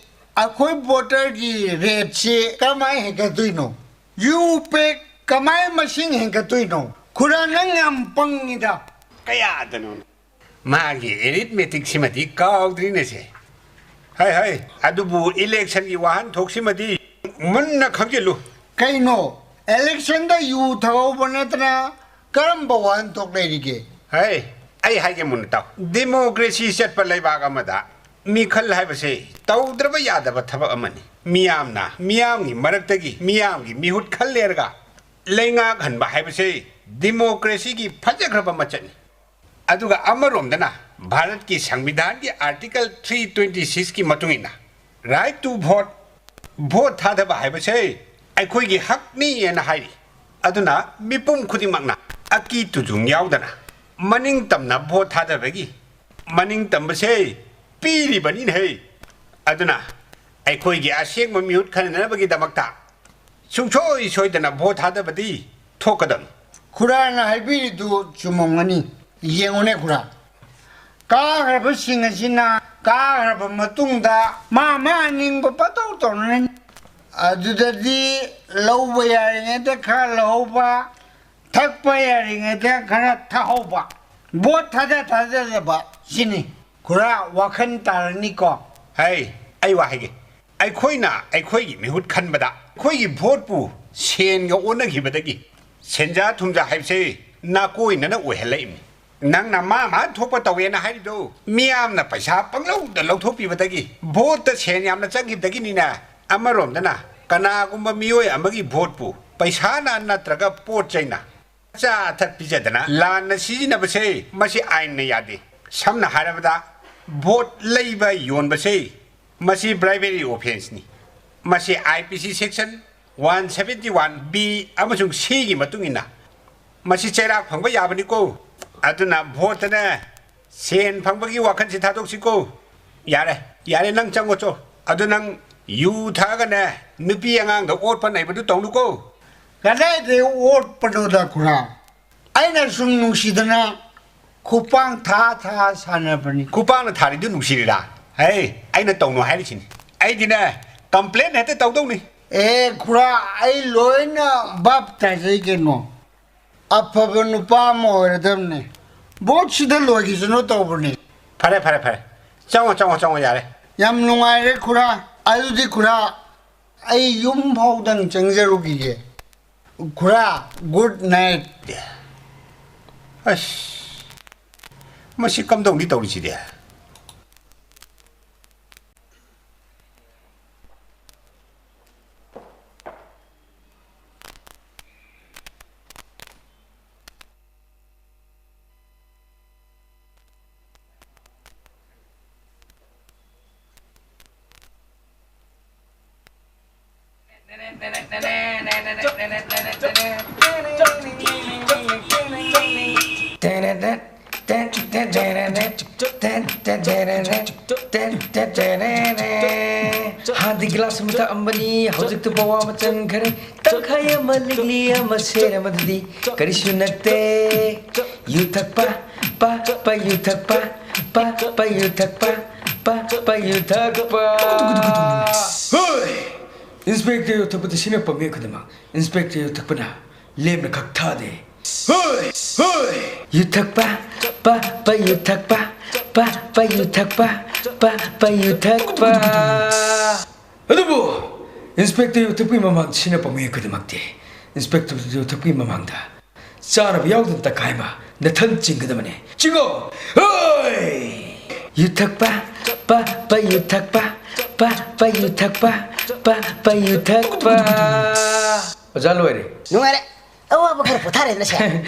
ꯑꯩꯈꯣꯏ ꯚꯣꯇꯔꯒꯤ ꯔꯦꯠꯁꯤ ꯀꯃꯥꯏ ꯍꯦꯟꯒꯠꯇꯣꯏꯅꯣ? ꯌꯨ ꯄꯦꯛ ꯀꯃꯥꯏ ꯃꯁꯤꯡ ꯍꯦꯟꯒꯠꯇꯣꯏꯅꯣ? ꯈꯨꯔꯥ, ꯅꯪ ꯌꯥꯝ ꯄꯪꯉꯤꯗ꯫ ꯀꯌꯥꯗꯅꯣ? ꯃꯥꯒꯤ ꯑꯦꯔꯤꯠꯃꯦꯇꯤꯛꯁꯤꯃꯗꯤ ꯀꯥꯎꯗ꯭ꯔꯤꯅꯦꯁꯦ꯫ ꯍꯥꯏ ꯍꯥꯏ, ꯑꯗꯨꯕꯨ ꯏꯂꯦꯛꯁꯟꯒꯤ ꯋꯥꯍꯟꯊꯣꯛꯁꯤꯃꯗꯤ ꯃꯨꯟꯅ ꯈꯪꯖꯤꯜꯂꯨ꯫ ꯀꯩꯅꯣ, ꯏꯂꯦꯛꯁꯟꯗ ꯌꯨ ꯊꯛꯍꯧꯕ ꯅꯠꯇꯅ ꯀꯔꯝꯕ ꯋꯥꯍꯟꯊꯣꯛ ꯂꯩꯔꯤꯒꯦ? ꯍꯥꯏ, ꯑꯩ ꯍꯥꯏꯒꯦ ꯃꯨꯟꯅ ꯇꯥꯎ꯫ ꯗꯦꯃꯣꯀ꯭ꯔꯦꯁꯤ ꯆꯠꯄ ꯂꯩꯕꯥꯛ ꯑꯃꯗ ꯃꯤꯈꯜ ꯍꯥꯏꯕꯁꯦ ꯇꯧꯗ꯭ꯔꯕ ꯌꯥꯗꯕ ꯊꯕꯛ ꯑꯃꯅꯤ꯫ ꯃꯤꯌꯥꯝꯅ ꯃꯤꯌꯥꯝꯒꯤ ꯃꯔꯛꯇꯒꯤ ꯃꯤꯌꯥꯝꯒꯤ ꯃꯤꯍꯨꯠ ꯈꯜꯂꯦꯔꯒ ꯂꯩꯉꯥꯛꯍꯟꯕ ꯍꯥꯏꯕꯁꯦ ꯗꯦꯃꯣꯀ꯭ꯔꯦꯁꯤꯒꯤ ꯐꯖꯈ꯭ꯔꯕ ꯃꯆꯠꯅꯤ꯫ ꯑꯗꯨꯒ ꯑꯃꯔꯣꯝꯗꯅ ꯚꯥꯔꯠꯀꯤ ꯁꯪꯕꯤꯙꯥꯟꯒꯤ ꯑꯥꯔꯇꯤꯀꯜ ꯊ꯭ꯔꯤ ꯇ꯭ꯋꯦꯟꯇꯤ ꯁꯤꯛꯁꯀꯤ ꯃꯇꯨꯡ ꯏꯟꯅ right to vote, ꯚꯣꯠ ꯊꯥꯗꯕ ꯍꯥꯏꯕꯁꯦ ꯑꯩꯈꯣꯏꯒꯤ ꯍꯛꯅꯤ ꯍꯥꯏꯅ ꯍꯥꯏꯔꯤ꯫ ꯑꯗꯨꯅ ꯃꯤꯄꯨꯝ ꯈꯨꯗꯤꯡꯃꯛꯅ ꯑꯀꯤ ꯇꯨꯖꯨꯡ ꯌꯥꯎꯗꯅ ꯃꯅꯤꯡ ꯇꯝꯅ ꯚꯣꯠ ꯊꯥꯗꯕꯒꯤ ꯃꯅꯤꯡ ꯇꯝꯕꯁꯦ ꯄꯤꯔꯤꯕꯅꯤꯅꯦ꯫ ꯑꯗꯨꯅ ꯑꯩꯈꯣꯏꯒꯤ ꯑꯁꯦꯡꯕ ꯃꯤꯍꯨꯠ ꯈꯟꯅꯅꯕꯒꯤꯗꯃꯛꯇ ꯁꯨꯡꯁꯣꯏ ꯁꯣꯏꯗꯅ ꯚꯣꯠ ꯊꯥꯗꯕꯗꯤ ꯊꯣꯛꯀꯗꯕꯅꯤ꯫ ꯈꯨꯔꯥꯅ ꯍꯥꯏꯕꯤꯔꯤꯗꯨ ꯆꯨꯝꯃꯝꯒꯅꯤ꯫ ꯌꯦꯡꯉꯨꯅꯦ ꯈꯨꯔꯥ, ꯀꯥꯈ꯭ꯔꯕꯁꯤꯡ ꯑꯁꯤꯅ ꯀꯥꯈ꯭ꯔꯕ ꯃꯇꯨꯡꯗ ꯃꯥ ꯃꯥ ꯑꯅꯤꯡꯕ ꯄꯇꯧ ꯇꯧꯅꯔꯅꯤ꯫ ꯑꯗꯨꯗꯗꯤ ꯂꯧꯕ ꯌꯥꯔꯤꯉꯩꯗ ꯈꯔ ꯂꯧꯍꯧꯕ, ꯊꯛꯄ ꯌꯥꯔꯤꯉꯩꯗ ꯈꯔ ꯊꯛꯍꯧꯕ, ꯚꯣꯠ ꯊꯥꯗ ꯊꯥꯗꯗꯕ ꯁꯤꯅꯤ꯫ ꯈꯨꯔꯥ, ꯋꯥꯈꯜ ꯇꯥꯔꯅꯤꯀꯣ꯫ ꯍꯩ, ꯑꯩ ꯋꯥ ꯍꯥꯏꯒꯦ꯫ ꯑꯩꯈꯣꯏꯅ ꯑꯩꯈꯣꯏꯒꯤ ꯃꯤꯍꯨꯠ ꯈꯟꯕꯗ ꯑꯩꯈꯣꯏꯒꯤ ꯚꯣꯠꯄꯨ ꯁꯦꯟꯒ ꯑꯣꯟꯅꯈꯤꯕꯗꯒꯤ ꯁꯦꯟꯖꯥ ꯊꯨꯝꯖꯥ ꯍꯥꯏꯕꯁꯦ ꯅꯥꯀꯣꯏꯅꯅ ꯑꯣꯏꯍꯜꯂꯛꯏꯕꯅꯤ꯫ ꯅꯪꯅ ꯃꯥ ꯃꯥ ꯊꯣꯛꯄ ꯇꯧꯋꯦꯅ ꯍꯥꯏꯔꯤꯗꯣ ꯃꯤꯌꯥꯝꯅ ꯄꯩꯁꯥ ꯄꯪꯂꯧꯗ ꯂꯧꯊꯣꯛꯄꯤꯕꯗꯒꯤ ꯚꯣꯠꯇ ꯁꯦꯟ ꯌꯥꯝꯅ ꯆꯪꯈꯤꯕꯗꯒꯤꯅꯤꯅꯦ꯫ ꯑꯃꯔꯣꯝꯗꯅ ꯀꯅꯥꯒꯨꯝꯕ ꯃꯤꯑꯣꯏ ꯑꯃꯒꯤ ꯚꯣꯠꯄꯨ ꯄꯩꯁꯥꯅ ꯅꯠꯇ꯭ꯔꯒ ꯄꯣꯠ ꯆꯩꯅ ꯑꯆꯥ ꯑꯊꯛ ꯄꯤꯖꯗꯅ ꯂꯥꯟꯅ ꯁꯤꯖꯤꯟꯅꯕꯁꯦ ꯃꯁꯤ ꯑꯥꯏꯟꯅ ꯌꯥꯗꯦ꯫ ꯁꯝꯅ ꯍꯥꯏꯔꯕꯗ ꯚꯣꯠ ꯂꯩꯕ ꯌꯣꯟꯕꯁꯦ, ꯃꯁꯤ bribery offenceꯅꯤ꯫ ꯃꯁꯤ I P C section one seventy one B ꯑꯃꯁꯨꯡ Cꯒꯤ ꯃꯇꯨꯡ ꯏꯟꯅ ꯃꯁꯤ ꯆꯩꯔꯥꯛ ꯐꯪꯕ ꯌꯥꯕꯅꯤꯀꯣ꯫ ꯑꯗꯨꯅ ꯚꯣꯠꯇꯅꯦ, ꯁꯦꯟ ꯐꯪꯕꯒꯤ ꯋꯥꯈꯜꯁꯤ ꯊꯥꯗꯣꯛꯁꯤꯀꯣ꯫ ꯌꯥꯔꯦ, ꯌꯥꯔꯦ, ꯅꯪ ꯆꯪꯉꯣ ꯆꯣ꯫ ꯑꯗꯨ ꯅꯪ ꯌꯨ ꯊꯛꯑꯒꯅꯦ, ꯅꯨꯄꯤ ꯑꯉꯥꯡꯗ ꯑꯣꯠꯄ ꯅꯩꯕꯗꯨ ꯇꯧꯅꯨꯀꯣ꯫ ꯀꯗꯥꯏꯗꯒꯤ ꯑꯣꯠꯄꯅꯣꯗ, ꯈꯨꯔꯥ? ꯑꯩꯅ ꯁꯨꯝ ꯅꯨꯡꯁꯤꯗꯅ ꯈꯨꯄꯥꯡ ꯊꯥ ꯊꯥ ꯁꯥꯟꯅꯕꯅꯤ꯫ ꯈꯨꯄꯥꯡꯅ ꯊꯥꯔꯤꯗꯨ ꯅꯨꯡꯁꯤꯔꯤꯔꯥ? ꯍꯦ, ꯑꯩꯅ ꯇꯧꯅꯨ ꯍꯥꯏꯔꯤꯁꯤꯅꯤ꯫ ꯑꯩꯗꯤꯅꯦ, complain ꯍꯦꯛꯇ ꯇꯧꯗꯧꯅꯤ꯫ ꯑꯦ, ꯈꯨꯔꯥ, ꯑꯩ ꯂꯣꯏꯅ ꯚꯥꯞ ꯇꯥꯖꯩ ꯀꯩꯅꯣ꯫ ꯑꯐꯕ ꯅꯨꯄꯥ ꯑꯃ ꯑꯣꯏꯔꯗꯕꯅꯤ꯫ ꯚꯣꯠꯁꯤꯗ ꯂꯣꯏꯈꯤꯁꯅꯨ ꯇꯧꯕꯅꯤ꯫ ꯐꯔꯦ, ꯐꯔꯦ, ꯐꯔꯦ꯫ ꯆꯪꯉꯣ, ꯆꯪꯉꯣ, ꯆꯪꯉꯣ, ꯌꯥꯔꯦ꯫ ꯌꯥꯝ ꯅꯨꯡꯉꯥꯏꯔꯦ, ꯈꯨꯔꯥ꯫ ꯑꯗꯨꯗꯤ, ꯈꯨꯔꯥ, ꯑꯩ ꯌꯨꯝ ꯐꯥꯎꯗꯪ ꯆꯪꯖꯔꯨꯈꯤꯒꯦ꯫ ꯈꯨꯔꯥ, good night꯫ ꯑꯁ, ꯃꯁꯤ ꯀꯝꯗꯧꯅꯤ ꯇꯧꯔꯤꯁꯤꯗꯤ? ꯍꯥꯟꯅꯗꯤ ꯒ꯭ꯂꯥꯁ ꯑꯃ ꯊꯛꯑꯝꯕꯅꯤ, ꯍꯧꯖꯤꯛꯇ ꯄꯋꯥ ꯑꯃ ꯆꯟꯈ꯭ꯔꯦ꯫ ꯇꯪꯈꯥꯏ ꯑꯃ ꯂꯤꯛꯂꯤ ꯑꯃ ꯁꯦꯔ ꯑꯃꯗꯨꯗꯤ ꯀꯔꯤꯁꯨ ꯅꯠꯇꯦ꯫ ꯌꯨ ꯊꯛꯄ, ꯄ, ꯄ, ꯌꯨ ꯊꯛꯄ, ꯄ, ꯄ, ꯌꯨ ꯊꯛꯄ, ꯄ, ꯄ, ꯌꯨ ꯊꯛꯄ꯫ ꯍꯣꯏ! ꯏꯟꯁꯄꯦꯛꯇꯔ ꯌꯨ ꯊꯛꯄꯗ ꯁꯤꯅ ꯄꯝꯃꯤ ꯈꯨꯗꯤꯡꯃꯛ ꯏꯟꯁꯄꯦꯛꯇꯔ ꯌꯨ ꯊꯛꯄꯅ ꯂꯦꯝꯅ ꯈꯛ ꯊꯥꯗꯦ꯫ ꯍꯣꯏ! ꯍꯣꯏ! ꯌꯨ ꯊꯛꯄ, ꯄ, ꯄ, ꯌꯨ ꯊꯛꯄ, ꯄ, ꯄ, ꯌꯨ ꯊꯛꯄ, ꯄ, ꯄ, ꯌꯨ ꯊꯛꯄ꯫ ꯑꯗꯨꯕꯨ ꯏꯟꯁꯄꯦꯛꯇꯔ ꯌꯨ ꯊꯛꯄꯒꯤ ꯃꯃꯥꯡꯗ ꯁꯤꯅ ꯄꯝꯃꯤ ꯈꯨꯗꯤꯡꯃꯛꯇꯤ ꯏꯟꯁꯄꯦꯛꯇꯔ ꯌꯨ ꯊꯛꯄꯒꯤ ꯃꯃꯥꯡꯗ ꯆꯥꯅꯕ ꯌꯥꯎꯗꯅ ꯇꯪꯈꯥꯏ ꯑꯃ ꯅꯊꯟ ꯆꯤꯡꯒꯗꯕꯅꯤ꯫ ꯆꯤꯡꯉꯣ! ꯍꯣꯏ! ꯌꯨ ꯊꯛꯄ, ꯄ, ꯄ, ꯌꯨ ꯊꯛꯄ, ꯄ, ꯄ, ꯌꯨ ꯊꯛꯄ, ꯄ, ꯄ, ꯌꯨ ꯊꯛꯄ꯫ ꯑꯣꯖꯥ, ꯂꯣꯏꯔꯦ꯫ ꯅꯨꯡꯉꯥꯏꯔꯦ꯫ ꯑꯋꯥꯕ ꯈꯔ ꯄꯣꯊꯥꯔꯦꯗꯅ ꯁꯦ꯫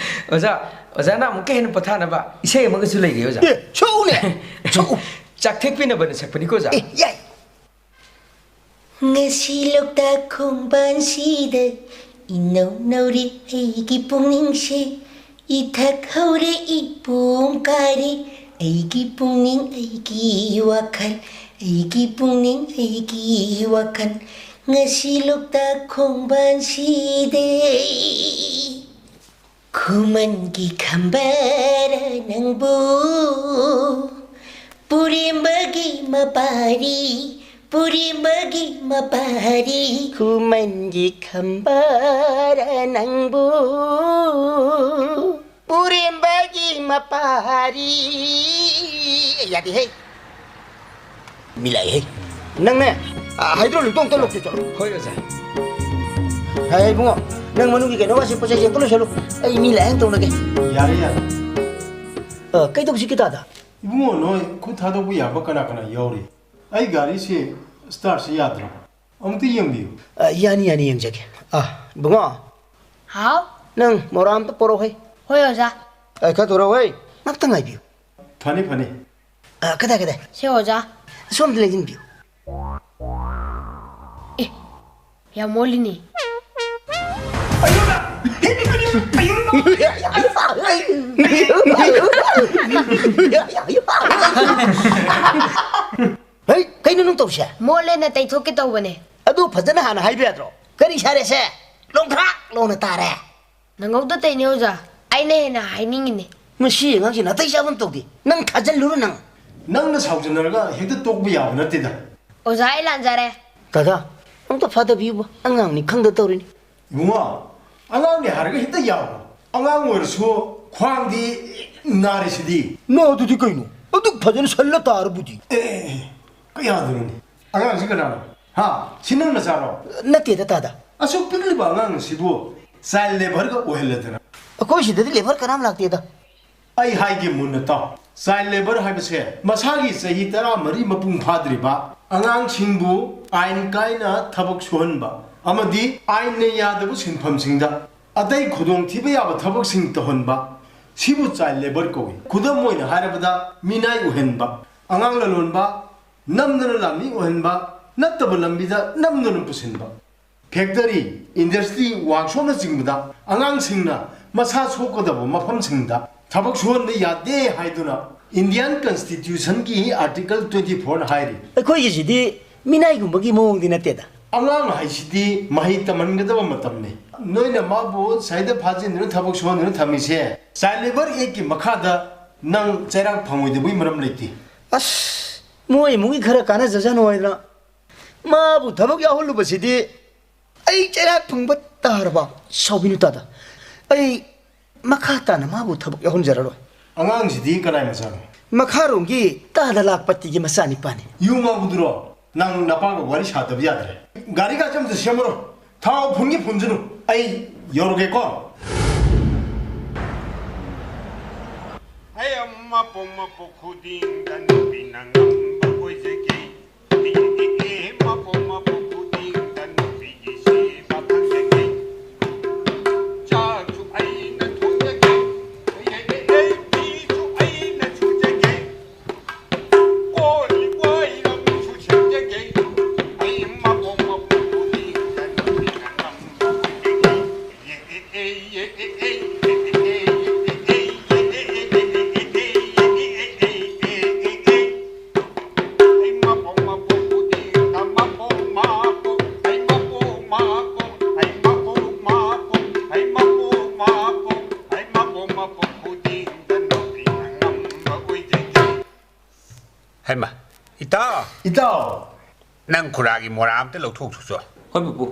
ꯑꯣꯖꯥ, ꯑꯣꯖꯥꯅ ꯑꯃꯨꯛꯀ ꯍꯦꯟꯅ ꯄꯣꯊꯥꯅꯕ ꯏꯁꯩ ꯑꯃꯒꯁꯨ ꯂꯩꯔꯤ, ꯑꯣꯖꯥ꯫ ꯑꯦ, ꯁꯛꯎꯅꯦ꯫ ꯁꯛꯎ꯫ ꯆꯥꯛꯊꯦꯛꯄꯤꯅꯕꯅ ꯁꯛꯄꯅꯤꯀꯣ, ꯑꯣꯖꯥ꯫ ꯑꯦ, ꯌꯥꯏ꯫ ꯉꯁꯤ ꯂꯣꯛꯇꯥꯛ ꯈꯣꯡꯕꯥꯟꯁꯤꯗ ꯏꯅꯧ ꯅꯧꯔꯤ ꯑꯩꯒꯤ ꯄꯨꯛꯅꯤꯡꯁꯦ, ꯏꯊꯛ ꯍꯧꯔꯦ ꯏꯄꯣꯝ ꯀꯥꯔꯦ ꯑꯩꯒꯤ ꯄꯨꯛꯅꯤꯡ ꯑꯩꯒꯤ ꯋꯥꯈꯜ, ꯑꯩꯒꯤ ꯄꯨꯛꯅꯤꯡ ꯑꯩꯒꯤ ꯋꯥꯈꯜ꯫ ꯉꯁꯤ ꯂꯣꯛꯇꯥꯛ ꯈꯣꯡꯕꯥꯟꯁꯤꯗ ꯈꯨꯃꯟꯒꯤ ꯈꯝꯕꯔ ꯅꯪꯕꯨ ꯄꯨꯔꯦꯝꯕꯒꯤ ꯃꯄꯥꯔꯤ, ꯄꯨꯔꯦꯝꯕꯒꯤ ꯃꯄꯥꯔꯤ꯫ ꯈꯨꯃꯟꯒꯤ ꯈꯝꯕꯔ ꯅꯪꯕꯨ ꯄꯨꯔꯦꯝꯕꯒꯤ ꯃꯄꯥꯔꯤ꯫ ꯌꯥꯗꯦꯍꯦ꯫ ꯃꯤ ꯂꯥꯛꯑꯦꯍꯦ꯫ ꯅꯪꯅꯦ, ꯑ, ꯍꯥꯏꯗ꯭ꯔꯣꯂꯤꯛꯇꯣ ꯑꯝꯇ ꯂꯧꯊꯣꯛ ꯆꯠꯂꯣ꯫ ꯍꯣꯏ, ꯑꯣꯖꯥ꯫ ꯍꯦ, ꯏꯕꯨꯡꯉꯣ, ꯅꯪ ꯃꯅꯨꯡꯒꯤ ꯀꯩꯅꯣꯒꯁꯦ ꯄꯣꯠ ꯆꯩꯁꯦ ꯑꯝꯇ ꯂꯣꯏꯁꯜꯂꯨ꯫ ꯑꯩ ꯃꯤ ꯂꯥꯛꯑꯦꯅ ꯇꯧꯅꯒꯦ꯫ ꯌꯥꯔꯦ, ꯌꯥꯔꯦ꯫ ꯑ, ꯀꯩꯗꯧꯁꯤ ꯀꯤꯇꯥꯗ? ꯏꯕꯨꯡꯉꯣ, ꯅꯣꯏ ꯈꯨꯠ ꯊꯥꯗꯣꯛꯄ ꯌꯥꯕ ꯀꯅꯥ ꯀꯅꯥ ꯌꯥꯎꯔꯤ? ꯑꯩ ꯒꯥꯔꯤꯁꯦ ꯁ꯭ꯇꯥꯔꯠꯁꯦ ꯌꯥꯗ꯭ꯔꯕ꯫ ꯑꯃꯨꯛꯇ ꯌꯦꯡꯕꯤꯌꯨ꯫ ꯑ, ꯌꯥꯅꯤ, ꯌꯥꯅꯤ, ꯌꯦꯡꯖꯒꯦ꯫ ꯑ, ꯏꯕꯨꯡꯉꯣ꯫ ꯍꯥꯎ꯫ ꯅꯪ ꯃꯣꯔꯥ ꯑꯝꯇ ꯄꯣꯔꯛꯑꯣ ꯍꯩ꯫ ꯍꯣꯏ, ꯑꯣꯖꯥ꯫ ꯑ, ꯈꯔ ꯊꯣꯔꯛꯑꯣ ꯍꯩ꯫ ꯉꯥꯛꯇ ꯉꯥꯏꯕꯤꯌꯨ꯫ ꯐꯅꯤ, ꯐꯅꯤ꯫ ꯑ, ꯀꯗꯥꯏ, ꯀꯗꯥꯏ? ꯁꯦ, ꯑꯣꯖꯥ꯫ ꯑꯁꯣꯝꯗ ꯂꯩꯁꯤꯟꯕꯤꯌꯨ꯫ ꯑꯦ, ꯌꯥꯝ ꯃꯣꯜꯂꯤꯅꯦ꯫ ꯍꯩ, ꯀꯩꯅꯣ ꯅꯪ ꯇꯧꯔꯤꯁꯦ? ꯃꯣꯜꯂꯦꯅ ꯇꯩꯊꯣꯛꯀꯦ ꯇꯧꯕꯅꯦ꯫ ꯑꯗꯨ ꯐꯖꯅ ꯍꯥꯟꯅ ꯍꯥꯏꯕ ꯌꯥꯗ꯭ꯔꯣ? ꯀꯔꯤ ꯁꯥꯔꯦꯁꯦ? ꯂꯣꯡꯊ꯭ꯔꯥꯛ ꯂꯣꯡꯅ ꯇꯥꯔꯦ꯫ ꯅꯪꯍꯧꯗ ꯇꯩꯅꯦ ꯑꯣꯖꯥ, ꯑꯩꯅ ꯍꯦꯟꯅ ꯍꯥꯏꯅꯤꯡꯉꯤꯅꯦ꯫ ꯃꯁꯤ ꯑꯉꯥꯡꯁꯤ ꯅꯥꯇꯩ ꯆꯥꯕ ꯑꯃ ꯇꯧꯗꯦ꯫ ꯅꯪ ꯊꯥꯖꯤꯜꯂꯨꯔꯣ ꯅꯪ꯫ ꯅꯪꯅ ꯁꯥꯎꯖꯟꯅꯔꯒ ꯍꯦꯛꯇ ꯇꯣꯛꯄ ꯌꯥꯕ ꯅꯠꯇꯦꯗ꯫ ꯑꯣꯖꯥ, ꯑꯩ ꯂꯥꯟꯖꯔꯦ꯫ ꯀꯀꯥ, ꯑꯝꯇ ꯐꯥꯗꯕꯤꯌꯨꯕ, ꯑꯉꯥꯡꯅꯤ ꯈꯪꯗ ꯇꯧꯔꯤꯅꯤ꯫ ꯏꯕꯨꯡꯉꯣ, ꯑꯉꯥꯡꯅꯤ ꯍꯥꯏꯔꯒ ꯍꯦꯛꯇ ꯌꯥꯕ꯭ꯔꯣ? ꯑꯉꯥꯡ ꯑꯣꯏꯔꯁꯨ ꯈ꯭ꯋꯥꯡꯗꯤ ꯅꯥꯔꯤꯁꯤꯗꯤ꯫ ꯅꯥꯗꯗꯤ ꯀꯩꯅꯣ? ꯑꯗꯨꯛ ꯐꯖꯅ ꯁꯜꯂ ꯇꯥꯔꯕꯨꯗꯤ꯫ ꯑꯦ, ꯑꯦ, ꯑꯦ, ꯀꯌꯥꯗꯅꯣꯅꯦ? ꯑꯉꯥꯡꯁꯤ ꯀꯅꯥꯅꯣ? ꯍꯥ? ꯁꯤ ꯅꯪ ꯅꯆꯥꯔꯣ? ꯅꯠꯇꯦꯗ, ꯇꯥꯗ꯫ ꯑꯁꯨꯛ ꯄꯤꯛꯂꯤꯕ ꯑꯉꯥꯡ ꯑꯁꯤꯕꯨ ꯆꯥꯏꯜ ꯂꯦꯕꯔꯒ ꯑꯣꯏꯍꯜꯂꯗꯅ꯫ ꯑꯩꯈꯣꯏ ꯁꯤꯗꯗꯤ ꯂꯦꯕꯔ ꯀꯅꯥꯝ ꯂꯥꯛꯇꯦꯗ꯫ ꯑꯩ ꯍꯥꯏꯒꯦ ꯃꯨꯟꯅ ꯇꯥꯎ꯫ ꯆꯥꯏꯜ ꯂꯦꯕꯔ ꯍꯥꯏꯕꯁꯦ ꯃꯁꯥꯒꯤ ꯆꯍꯤ ꯇꯔꯥꯃꯔꯤ ꯃꯄꯨꯡ ꯐꯥꯗ꯭ꯔꯤꯕ ꯑꯉꯥꯡꯁꯤꯡꯕꯨ ꯑꯥꯏꯟ ꯀꯥꯏꯅ ꯊꯕꯛ ꯁꯨꯍꯟꯕ ꯑꯃꯗꯤ ꯑꯥꯏꯟꯅ ꯌꯥꯗꯕ ꯁꯤꯟꯐꯝꯁꯤꯡꯗ ꯑꯇꯩ ꯈꯨꯗꯣꯡꯊꯤꯕ ꯌꯥꯕ ꯊꯕꯛꯁꯤꯡ ꯇꯧꯍꯟꯕ, ꯁꯤꯕꯨ child labour ꯀꯧꯏ꯫ ꯈꯨꯗꯝ ꯑꯣꯏꯅ ꯍꯥꯏꯔꯕꯗ, ꯃꯤꯅꯥꯏ ꯑꯣꯏꯍꯟꯕ, ꯑꯉꯥꯡ ꯂꯂꯣꯟꯕ, ꯅꯝꯗꯨꯅ ꯂꯥꯟꯃꯤ ꯑꯣꯏꯍꯟꯕ, ꯅꯠꯇꯕ ꯂꯝꯕꯤꯗ ꯅꯝꯗꯨꯅ ꯄꯨꯁꯤꯟꯕ, factory, industry, workshopꯅꯆꯤꯡꯕꯗ ꯑꯉꯥꯡꯁꯤꯡꯅ ꯃꯁꯥ ꯁꯣꯛꯀꯗꯕ ꯃꯐꯝꯁꯤꯡꯗ ꯊꯕꯛ ꯁꯨꯍꯟꯕ ꯌꯥꯗꯦ ꯍꯥꯏꯗꯨꯅ Indian Constitutionꯒꯤ Article twenty fourꯅ ꯍꯥꯏꯔꯤ꯫ ꯑꯩꯈꯣꯏꯒꯤꯁꯤꯗꯤ ꯃꯤꯅꯥꯏꯒꯨꯝꯕꯒꯤ ꯃꯑꯣꯡꯗꯤ ꯅꯠꯇꯦꯗ꯫ ꯑꯉꯥꯡ ꯍꯥꯏꯁꯤꯗꯤ ꯃꯍꯩ ꯇꯝꯍꯟꯒꯗꯕ ꯃꯇꯝꯅꯤ꯫ ꯅꯣꯏꯅ ꯃꯥꯕꯨ ꯁꯥꯏꯗ ꯐꯥꯖꯤꯟꯗꯨꯅ ꯊꯕꯛ ꯁꯨꯍꯟꯗꯨꯅ ꯊꯝꯃꯤꯁꯦ, Child Labour Actꯀꯤ ꯃꯈꯥꯗ ꯅꯪ ꯆꯩꯔꯥꯛ ꯐꯪꯉꯣꯏꯗꯕꯒꯤ ꯃꯔꯝ ꯂꯩꯇꯦ꯫ ꯑꯁ, ꯃꯣꯏ ꯏꯃꯨꯡꯒꯤ ꯈꯔ ꯀꯥꯟꯅꯖꯁꯅꯨ ꯍꯥꯏꯗꯅ ꯃꯥꯕꯨ ꯊꯕꯛ ꯌꯥꯎꯍꯜꯂꯨꯕꯁꯤꯗꯤ ꯑꯩ ꯆꯩꯔꯥꯛ ꯐꯪꯕ ꯇꯥꯔꯕ? ꯁꯥꯎꯕꯤꯅꯨ ꯇꯥꯗ, ꯑꯩ ꯃꯈꯥ ꯇꯥꯅ ꯃꯥꯕꯨ ꯊꯕꯛ ꯌꯥꯎꯍꯟꯖꯔꯔꯣꯏ꯫ ꯑꯉꯥꯡꯁꯤꯗꯤ ꯀꯅꯥꯏ ꯃꯆꯥꯅꯣ? ꯃꯈꯥꯔꯣꯝꯒꯤ ꯇꯥꯗ ꯂꯥꯛꯄꯇꯤꯒꯤ ꯃꯆꯥꯅꯤꯄꯥꯅꯤ꯫ ꯌꯨ ꯉꯥꯎꯕꯗꯨꯔꯣ? ꯅꯪ ꯅꯄꯥꯒ ꯋꯥꯔꯤ ꯁꯥꯗꯕ ꯌꯥꯗ꯭ꯔꯦ꯫ ꯒꯥꯔꯤ ꯒꯥꯁꯦ ꯑꯝꯇ ꯁꯦꯝꯃꯔꯣ꯫ ꯊꯥꯎ ꯐꯨꯟꯒꯤ ꯐꯨꯟꯁꯤꯅꯨ꯫ ꯑꯩ ꯌꯧꯔꯒꯦꯀꯣ꯫ ꯑꯩ ꯃꯄꯣꯛ ꯃꯄꯣꯛ ꯈꯨꯗꯤꯡꯗ ꯅꯨꯄꯤꯅ ꯉꯝꯕ ꯑꯣꯏꯖꯒꯦ꯫ ꯑꯩ, ꯑꯩ, ꯑꯩ, ꯃꯄꯣꯛ ꯃꯄꯣꯛ ꯈꯨꯗꯤꯡꯗ ꯅꯨꯄꯤꯒꯤ ꯁꯦꯕꯥ ꯐꯪꯖꯒꯦ꯫ ꯆꯥꯛꯁꯨ ꯑꯩꯅ ꯊꯣꯡꯖꯒꯦ꯫ ꯑꯩ, ꯑꯩ, ꯑꯩ, ꯑꯩ, ꯐꯤꯁꯨ ꯑꯩꯅ ꯁꯨꯖꯒꯦ꯫ ꯀꯣꯜ ꯂꯤꯛ ꯋꯥꯏꯔꯝꯁꯨ ꯁꯦꯡꯖꯒꯦ꯫ ꯑꯩ ꯃꯄꯣꯛ ꯃꯄꯣꯛ ꯈꯨꯗꯤꯡꯗ ꯅꯨꯄꯤꯅ ꯉꯝꯕ ꯑꯣꯏꯖꯒꯦ꯫ ꯍꯩꯃꯥ, ꯏꯇꯥꯎ! ꯏꯇꯥꯎ! ꯅꯪ ꯈꯨꯔꯥꯒꯤ ꯃꯣꯔꯥ ꯑꯝꯇ ꯂꯧꯊꯣꯛꯆꯣ꯫ ꯍꯣꯏ, ꯄꯨꯄꯨ꯫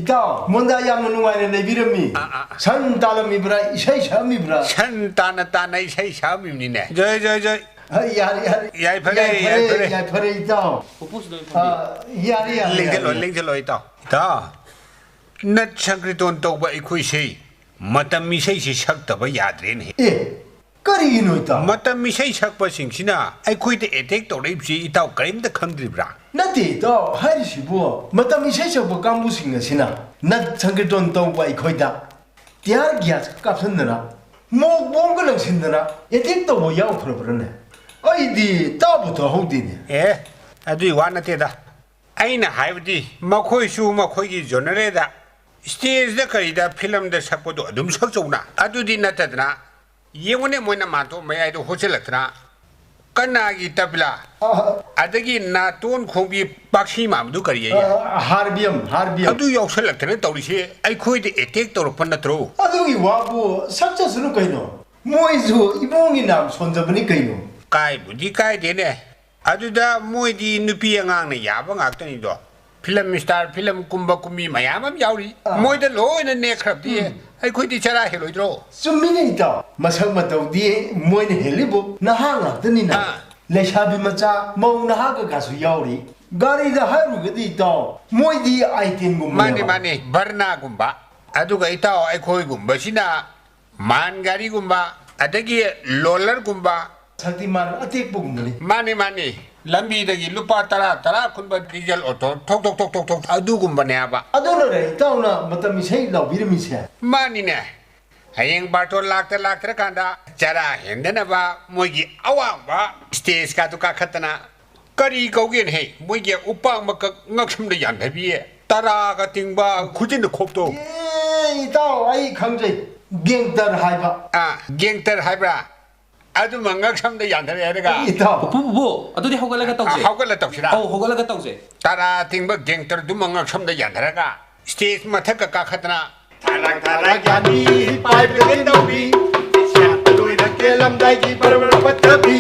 ꯏꯇꯥꯎ, ꯃꯣꯟꯗꯥ ꯌꯥꯝꯅ ꯅꯨꯡꯉꯥꯏꯅ ꯂꯩꯕꯤꯔꯝꯃꯤ꯫ ꯑꯥ, ꯑꯥ, ꯑꯥ꯫ ꯁꯟ ꯇꯥꯜꯂꯝꯃꯤꯕ꯭ꯔꯥ, ꯏꯁꯩ ꯁꯛꯑꯝꯃꯤꯕ꯭ꯔꯥ? ꯁꯟ ꯇꯥꯅ ꯇꯥꯅ ꯏꯁꯩ ꯁꯛꯑꯝꯃꯤꯕꯅꯤꯅꯦ꯫ ꯖꯣꯏ, ꯖꯣꯏ, ꯖꯣꯏ꯫ ꯑ, ꯌꯥꯔꯦ, ꯌꯥꯔꯦ꯫ ꯌꯥꯏꯐꯔꯦ, ꯌꯥꯏꯐꯔꯦ, ꯌꯥꯏꯐꯔꯦ꯫ ꯌꯥꯏꯐꯔꯦ, ꯏꯇꯥꯎ꯫ ꯄꯨꯄꯨꯁꯨ ꯑꯗꯨꯝ ꯐꯝꯕꯤꯌꯨ꯫ ꯑ, ꯌꯥꯔꯦ, ꯌꯥꯔꯦ, ꯂꯦꯡꯖꯜꯂꯣ, ꯌꯥꯔꯦ꯫ ꯂꯦꯡꯖꯜꯂꯣ, ꯏꯇꯥꯎ꯫ ꯏꯇꯥꯎ, ꯅꯠ ꯁꯪꯀ꯭ꯔꯤꯇꯣꯟ ꯇꯧꯕ ꯑꯩꯈꯣꯏꯁꯦ ꯃꯇꯝ ꯏꯁꯩꯁꯤ ꯁꯛꯇꯕ ꯌꯥꯗ꯭ꯔꯦꯅꯦ꯫ ꯑꯦ, ꯀꯔꯤꯒꯤꯅꯣ, ꯏꯇꯥꯎ? ꯃꯇꯝ ꯏꯁꯩ ꯁꯛꯄꯁꯤꯡꯁꯤꯅ ꯑꯩꯈꯣꯏꯗ attack ꯇꯧꯔꯛꯏꯕꯁꯤ ꯏꯇꯥꯎ ꯀꯔꯤꯝꯇ ꯈꯪꯗ꯭ꯔꯤꯕ꯭ꯔꯥ? ꯅꯠꯇꯦ, ꯏꯇꯥꯎ, ꯍꯥꯏꯔꯤꯁꯤꯕꯨ ꯃꯇꯝ ꯏꯁꯩ ꯁꯛꯄ ꯀꯥꯡꯕꯨꯁꯤꯡ ꯑꯁꯤꯅ ꯅꯠ ꯁꯪꯀ꯭ꯔꯤꯇꯣꯟ ꯇꯧꯕ ꯑꯩꯈꯣꯏꯗ ꯇꯤꯌꯥꯔ ꯒ꯭ꯌꯥꯁꯀ ꯀꯥꯞꯁꯤꯟꯗꯅ, ꯃꯣꯛ ꯕꯣꯝꯒ ꯂꯪꯁꯤꯟꯗꯅ ꯑꯦꯇꯦꯛ ꯇꯧꯕ ꯌꯥꯎꯈ꯭ꯔꯕ꯭ꯔꯅꯦ? ꯑꯩꯗꯤ ꯇꯥꯕꯨ ꯇꯥꯍꯧꯗꯦꯅꯦ꯫ ꯑꯦ, ꯑꯗꯨꯏ ꯋꯥ ꯅꯠꯇꯦꯗ꯫ ꯑꯩꯅ ꯍꯥꯏꯕꯗꯤ ꯃꯈꯣꯏꯁꯨ ꯃꯈꯣꯏꯒꯤ ꯖꯣꯅꯔꯦꯗ, ꯁ꯭ꯇꯦꯖꯗ ꯀꯔꯤꯗ ꯐꯤꯂꯝꯗ ꯁꯛꯄꯗꯣ ꯑꯗꯨꯝ ꯁꯛꯆꯧꯅ꯫ ꯑꯗꯨꯗꯤ ꯅꯠꯇꯗꯅ, ꯌꯦꯡꯉꯨꯅꯦ, ꯃꯣꯏꯅ ꯃꯥꯟꯇꯣꯞ ꯃꯌꯥꯏꯗ ꯍꯣꯠꯆꯜꯂꯛꯇꯅ ꯀꯅꯥꯒꯤ ꯇꯕ꯭ꯂꯥ? ꯑ, ꯑꯗꯒꯤ ꯅꯥꯇꯣꯟ ꯈꯣꯡꯕꯤ ꯄꯥꯛꯁꯤ ꯃꯥꯟꯕꯗꯨ ꯀꯔꯤ ꯑꯌꯦ? ꯑ, ꯍꯥꯔꯕꯤꯌꯝ, ꯍꯥꯔꯕꯤꯌꯝ꯫ ꯑꯗꯨ ꯌꯥꯎꯁꯜꯂꯛꯇꯅ ꯇꯧꯔꯤꯁꯦ ꯑꯩꯈꯣꯏꯗ ꯑꯦꯇꯦꯛ ꯇꯧꯔꯛꯄ ꯅꯠꯇ꯭ꯔꯣ? ꯑꯗꯨꯒꯤ ꯋꯥꯕꯨ ꯁꯛꯆꯁꯅꯨ ꯀꯩꯅꯣ꯫ ꯃꯣꯏꯁꯨ ꯏꯕꯨꯡꯒꯤ ꯅꯥꯝ ꯁꯣꯟꯖꯕꯅꯤ ꯀꯩꯅꯣ꯫ ꯀꯥꯏꯕꯨꯗꯤ ꯀꯥꯏꯗꯦꯅꯦ꯫ ꯑꯗꯨꯗ ꯃꯣꯏꯗꯤ ꯅꯨꯄꯤ ꯑꯉꯥꯡꯅ ꯌꯥꯕ ꯉꯥꯛꯇꯅꯤꯗꯣ꯫ ꯐꯤꯂꯝ ꯁ꯭ꯇꯥꯔ, ꯐꯤꯂꯝ ꯀꯨꯝꯕ ꯀꯨꯝꯕꯤ ꯃꯌꯥꯝ ꯑꯃ ꯌꯥꯎꯔꯤ꯫ ꯑꯥ꯫ ꯃꯣꯏꯗ ꯂꯣꯏꯅ ꯅꯦꯛꯈ꯭ꯔꯕꯗꯤ ꯎꯝ꯫ ꯑꯩꯈꯣꯏꯗꯤ ꯆꯔꯥ ꯍꯦꯜꯂꯣꯏꯗ꯭ꯔꯣ? ꯆꯨꯝꯃꯤꯅꯦ ꯏꯇꯥꯎ, ꯃꯁꯛ ꯃꯇꯧꯗꯤ ꯃꯣꯏꯅ ꯍꯦꯜꯂꯤꯕꯨ, ꯅꯍꯥ ꯉꯥꯛꯇꯅꯤꯅ꯫ ꯑꯥ꯫ ꯂꯩꯁꯥꯕꯤ ꯃꯆꯥ, ꯃꯧ ꯅꯍꯥ ꯀꯀꯥꯁꯨ ꯌꯥꯎꯔꯤ꯫ ꯒꯥꯔꯤꯗ ꯍꯥꯏꯔꯨꯒꯗꯤ ꯏꯇꯥꯎ, ꯃꯣꯏꯗꯤ ꯑꯥꯏꯇꯦꯟꯒꯨꯝꯕꯅꯦꯕ꯫ ꯃꯥꯅꯤ, ꯃꯥꯅꯤ, ꯚꯔꯅꯥꯒꯨꯝꯕ꯫ ꯑꯗꯨꯒ ꯏꯇꯥꯎ ꯑꯩꯈꯣꯏꯒꯨꯝꯕꯁꯤꯅ ꯃꯥꯟ ꯒꯥꯔꯤꯒꯨꯝꯕ, ꯑꯗꯒꯤ ꯂꯣꯂꯔꯒꯨꯝꯕ꯫ ꯁꯛꯇꯤꯃꯥꯟ ꯑꯇꯦꯛꯄꯒꯨꯝꯕꯅꯤ꯫ ꯃꯥꯅꯤ, ꯃꯥꯅꯤ꯫ ꯂꯝꯕꯤꯗꯒꯤ ꯂꯨꯄꯥ ꯇꯔꯥ, ꯇꯔꯥ ꯈꯨꯟꯕ ꯗꯤꯖꯜ ꯑꯣꯇꯣ ꯊꯣꯛ, ꯊꯣꯛ, ꯊꯣꯛ, ꯊꯣꯛ, ꯊꯣꯛ, ꯑꯗꯨꯒꯨꯝꯕꯅꯦ ꯍꯥꯏꯕ꯫ ꯑꯗꯨꯅꯔꯦ ꯏꯇꯥꯎꯅ ꯃꯇꯝ ꯏꯁꯩ ꯂꯥꯎꯕꯤꯔꯝꯃꯤꯁꯦ꯫ ꯃꯥꯅꯤꯅꯦ꯫ ꯍꯌꯦꯡ ꯕꯥꯔꯇꯣꯟ ꯂꯥꯛꯇ ꯂꯥꯛꯇ꯭ꯔꯀꯥꯟꯗ ꯆꯔꯥ ꯍꯦꯟꯗꯅꯕ ꯃꯣꯏꯒꯤ ꯑꯋꯥꯡꯕ ꯁ꯭ꯇꯦꯖꯀꯥꯗꯨ ꯀꯥꯈꯠꯇꯅ ꯀꯔꯤ ꯀꯧꯒꯦꯅꯦꯍꯦ? ꯃꯣꯏꯒꯤ ꯎꯄꯥꯛ ꯃꯀꯛ ꯉꯛꯁꯝꯗ ꯌꯥꯟꯊꯕꯤ, ꯇꯔꯥꯒ ꯇꯤꯡꯕ ꯈꯨꯖꯤꯟꯅ ꯈꯣꯛꯇꯣ꯫ ꯑꯦ, ꯏꯇꯥꯎ, ꯑꯩ ꯈꯪꯖꯩ꯫ ꯒꯦꯡꯇꯔ ꯍꯥꯏꯕ꯫ ꯑꯥ, ꯒꯦꯡꯇꯔ ꯍꯥꯏꯕ꯭ꯔꯥ? ꯑꯗꯨꯃ ꯉꯛꯁꯝꯗ ꯌꯥꯟꯊꯔꯦ ꯍꯥꯏꯔꯒ꯫ ꯏꯇꯥꯎ꯫ ꯄꯨꯄꯨ, ꯄꯨꯄꯨ, ꯑꯗꯨꯗꯤ ꯍꯧꯒꯠꯂꯒ ꯇꯧꯁꯦ꯫ ꯑꯥ, ꯍꯧꯒꯠꯂ ꯇꯧꯁꯤꯔꯥ? ꯑꯧ, ꯍꯧꯒꯠꯂꯒ ꯇꯧꯁꯦ꯫ ꯇꯔꯥ ꯇꯤꯡꯕ ꯒꯦꯡꯇꯔꯗꯨꯃ ꯉꯛꯁꯝꯗ ꯌꯥꯟꯊꯔꯒ ꯁ꯭ꯇꯦꯖ ꯃꯊꯛꯀ ꯀꯥꯈꯠꯇꯅ ꯊꯥꯔꯛ ꯊꯥꯔꯛ ꯌꯥꯅꯤ ꯄꯥꯏꯕꯗꯒꯤ ꯇꯧꯕꯤ, ꯂꯣꯏꯅ ꯀꯦꯜꯂꯝꯗꯥꯏꯒꯤ ꯕꯔ ꯕꯔ ꯄꯠꯊꯕꯤ,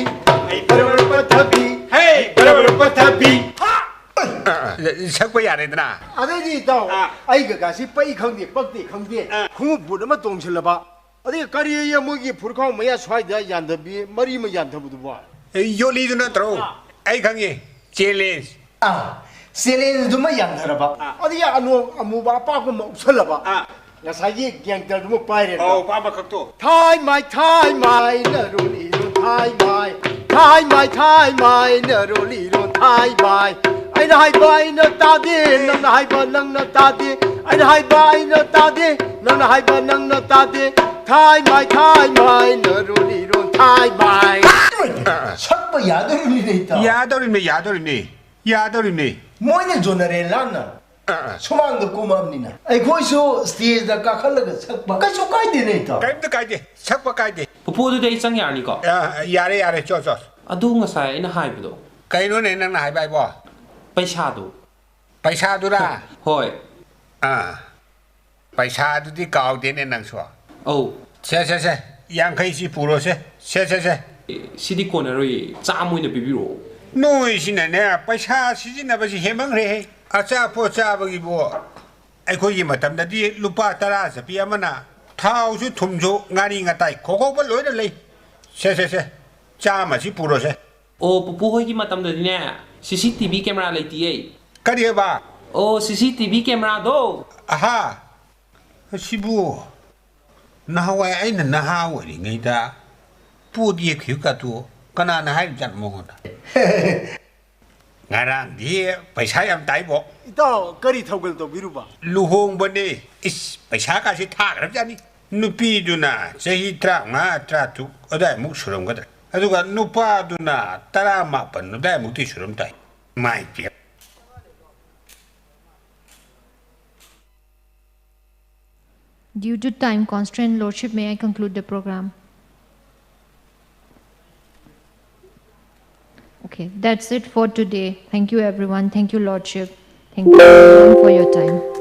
ꯑꯩ ꯕꯔ ꯕꯔ ꯄꯠꯊꯕꯤ, ꯍꯦ, ꯕꯔ ꯕꯔ ꯄꯠꯊꯕꯤ꯫ ꯑ, ꯑ, ꯁꯛꯄ ꯌꯥꯔꯦꯗꯅ꯫ ꯑꯗꯩꯗꯤ ꯏꯇꯥꯎ, ꯑꯥ꯫ ꯑꯩ ꯀꯀꯥꯁꯤ ꯄꯛꯏ ꯈꯪꯗꯦ, ꯄꯛꯇꯦ ꯈꯪꯗꯦ, ꯑꯥ꯫ ꯈꯣꯡꯎꯞ ꯕꯨꯠ ꯑꯃ ꯇꯣꯡꯁꯤꯜꯂꯕ, ꯑꯗꯩ ꯀꯔꯤ ꯃꯣꯏꯒꯤ ꯐꯨꯔꯈꯥꯎ ꯃꯌꯥ ꯁ꯭ꯋꯥꯏꯗ ꯌꯥꯟꯊꯕꯤ, ꯃꯔꯤ ꯑꯃ ꯌꯥꯟꯊꯕꯗꯨꯕꯣ? ꯑꯦ, ꯌꯣꯠꯂꯤꯗꯨ ꯅꯠꯇ꯭ꯔꯣ? ꯑꯥ꯫ ꯑꯩ ꯈꯪꯉꯤ, ꯆꯦꯂꯦꯟꯖ꯫ ꯑꯥ, ꯆꯦꯂꯦꯟꯖꯗꯨꯃ ꯌꯥꯟꯊꯔꯕ꯫ ꯑꯥ꯫ ꯑꯗꯒꯤ ꯑꯅꯣꯛ ꯑꯃꯨꯕ ꯑꯄꯥꯛꯄ ꯑꯃ ꯎꯞꯁꯜꯂꯕ꯫ ꯑꯥ꯫ ꯉꯁꯥꯏꯒꯤ ꯒꯦꯡꯇꯔꯗꯨꯃ ꯄꯥꯏꯔꯦꯗꯅ꯫ ꯑꯧ, ꯑꯄꯥꯛꯄ ꯈꯛꯇꯣ꯫ ꯊꯥꯏ ꯃꯥꯏ, ꯊꯥꯏ ꯃꯥꯏ, ꯅꯔꯣꯜ ꯏꯔꯣꯟ ꯊꯥꯏ ꯃꯥꯏ꯫ ꯊꯥꯏ ꯃꯥꯏ, ꯊꯥꯏ ꯃꯥꯏ, ꯅꯔꯣꯜ ꯏꯔꯣꯟ ꯊꯥꯏ ꯃꯥꯏ꯫ ꯑꯩꯅ ꯍꯥꯏꯕ ꯑꯩꯅ ꯇꯥꯗꯦ, ꯅꯪꯅ ꯍꯥꯏꯕ ꯅꯪꯅ ꯇꯥꯗꯦ꯫ ꯑꯩꯅ ꯍꯥꯏꯕ ꯑꯩꯅ ꯇꯥꯗꯦ, ꯅꯪꯅ ꯍꯥꯏꯕ ꯅꯪꯅ ꯇꯥꯗꯦ꯫ ꯊꯥꯏ ꯃꯥꯏ ꯊꯥꯏ ꯃꯥꯏ ꯅꯔꯣꯂꯤꯔꯣ ꯊꯥꯏ ꯃꯥꯏ꯫ ꯁꯛꯄ ꯌꯥꯗꯣꯔꯤꯕꯅꯤꯅꯦ, ꯏꯇꯥꯎ꯫ ꯌꯥꯗꯧꯔꯤꯕꯅꯤ, ꯌꯥꯗꯧꯔꯤꯕꯅꯤ, ꯌꯥꯗꯧꯔꯤꯕꯅꯤ꯫ ꯃꯣꯏꯅ ꯖꯣꯅꯔꯦꯜ ꯂꯥꯟꯅ ꯑꯥ, ꯑꯥ꯫ ꯁꯨꯃꯥꯡꯗ ꯀꯨꯝꯃꯕꯅꯤꯅ ꯑꯩꯈꯣꯏꯁꯨ ꯁ꯭ꯇꯦꯖꯇ ꯀꯥꯈꯠꯂꯒ ꯁꯛꯄ ꯀꯩꯁꯨ ꯀꯥꯏꯗꯦꯅꯦ, ꯏꯇꯥꯎ꯫ ꯀꯔꯤꯝꯇ ꯀꯥꯏꯗꯦ, ꯁꯛꯄ ꯀꯥꯏꯗꯦ꯫ ꯄꯨꯄꯨ, ꯑꯗꯨꯗꯤ ꯑꯩ ꯆꯪ ꯌꯥꯔꯅꯤꯀꯣ? ꯑꯥ, ꯌꯥꯔꯦ, ꯌꯥꯔꯦ, ꯆꯣ, ꯆꯣ꯫ ꯑꯗꯨ ꯉꯁꯥꯏ ꯑꯩꯅ ꯍꯥꯏꯕꯗꯣ꯫ ꯀꯩꯅꯣꯅꯦ ꯅꯪꯅ ꯍꯥꯏꯕ ꯍꯥꯏꯕꯣ? ꯄꯩꯁꯥꯗꯣ꯫ ꯄꯩꯁꯥꯗꯨꯔꯥ? ꯍꯣꯏ꯫ ꯑꯥ꯫ ꯄꯩꯁꯥꯗꯨꯗꯤ ꯀꯥꯎꯗꯦꯅꯦ ꯅꯪꯁꯨ꯫ ꯑꯧ꯫ ꯁꯦ, ꯁꯦ, ꯁꯦ, ꯌꯥꯡꯈꯩꯁꯤ ꯄꯨꯔꯣꯁꯦ꯫ ꯁꯦ, ꯁꯦ, ꯁꯦ꯫ ꯑꯦ, ꯁꯤꯗꯤ ꯀꯣꯟꯅꯔꯣꯏꯌꯦ, ꯆꯥꯝꯃ ꯑꯣꯏꯅ ꯄꯤꯕꯤꯔꯛꯑꯣ꯫ ꯅꯣꯏꯁꯤꯅꯅꯦ, ꯄꯩꯁꯥ ꯁꯤꯖꯤꯟꯅꯕꯁꯤ ꯍꯦꯟꯃꯟꯈ꯭ꯔꯦꯍꯦ꯫ ꯑꯆꯥꯄꯣꯠ ꯆꯥꯕꯒꯤꯕꯨ ꯑꯩꯈꯣꯏꯒꯤ ꯃꯇꯝꯗꯗꯤ ꯂꯨꯄꯥ ꯇꯔꯥ ꯆꯠꯄꯤ ꯑꯃꯅ ꯊꯥꯎꯁꯨ ꯊꯨꯝꯁꯨ ꯉꯥꯔꯤ ꯉꯇꯥꯏ ꯈꯣꯛꯍꯧꯕ ꯂꯣꯏꯅ ꯂꯩ꯫ ꯁꯦ, ꯁꯦ, ꯁꯦ, ꯆꯥꯝꯃꯁꯤ ꯄꯨꯔꯣꯁꯦ꯫ ꯑꯣ, ꯄꯨꯄꯨ ꯍꯣꯏꯒꯤ ꯃꯇꯝꯗꯗꯤꯅꯦ, ꯁꯤ ꯁꯤ ꯇꯤ ꯚꯤ camera ꯂꯩꯇꯤꯌꯦ꯫ ꯀꯔꯤꯑꯕ? ꯑꯣ, ꯁꯤ ꯁꯤ ꯇꯤ ꯚꯤ cameraꯗꯣ꯫ ꯑꯍꯥ, ꯑꯁꯤꯕꯨ ꯅꯍꯥꯟꯋꯥꯏ ꯑꯩꯅ ꯅꯍꯥ ꯑꯣꯏꯔꯤꯉꯩꯗ ꯄꯣꯠ ꯌꯦꯛꯈꯤꯕ ꯀꯥꯇꯨ ꯀꯅꯥꯅ ꯍꯥꯏꯔꯤꯕꯖꯥꯠꯅꯣ ꯃꯉꯣꯟꯗ? ꯉꯔꯥꯡꯗꯤ ꯄꯩꯁꯥ ꯌꯥꯝ ꯇꯥꯏꯕꯣ꯫ ꯏꯇꯥꯎ, ꯀꯔꯤ ꯊꯧꯒꯜ ꯇꯧꯕꯤꯔꯨꯕ? ꯂꯨꯍꯣꯡꯕꯅꯦ꯫ ꯏꯁ, ꯄꯩꯁꯥ ꯀꯥꯁꯦ ꯊꯥꯈ꯭ꯔꯕꯖꯥꯠꯅꯤ꯫ ꯅꯨꯄꯤꯗꯨꯅ ꯆꯍꯤ ꯇꯔꯥꯃꯉꯥ, ꯇꯔꯥꯇꯔꯨꯛ ꯑꯗꯨꯋꯥꯏꯃꯨꯛ ꯁꯨꯔꯝꯒꯗ꯭ꯔꯥ, ꯑꯗꯨꯒ ꯅꯨꯄꯥꯗꯨꯅ ꯇꯔꯥꯃꯥꯄꯟ ꯑꯗꯨꯋꯥꯏꯃꯨꯛꯇꯤ ꯁꯨꯔꯝ ꯇꯥꯏ꯫ ꯃꯥꯏ ꯄꯦꯝ꯫ Due to time constraint, Lordship, may I conclude the program? Okay, that's it for today. Thank you, everyone. Thank you, Lordship. Thank you, everyone, for your time.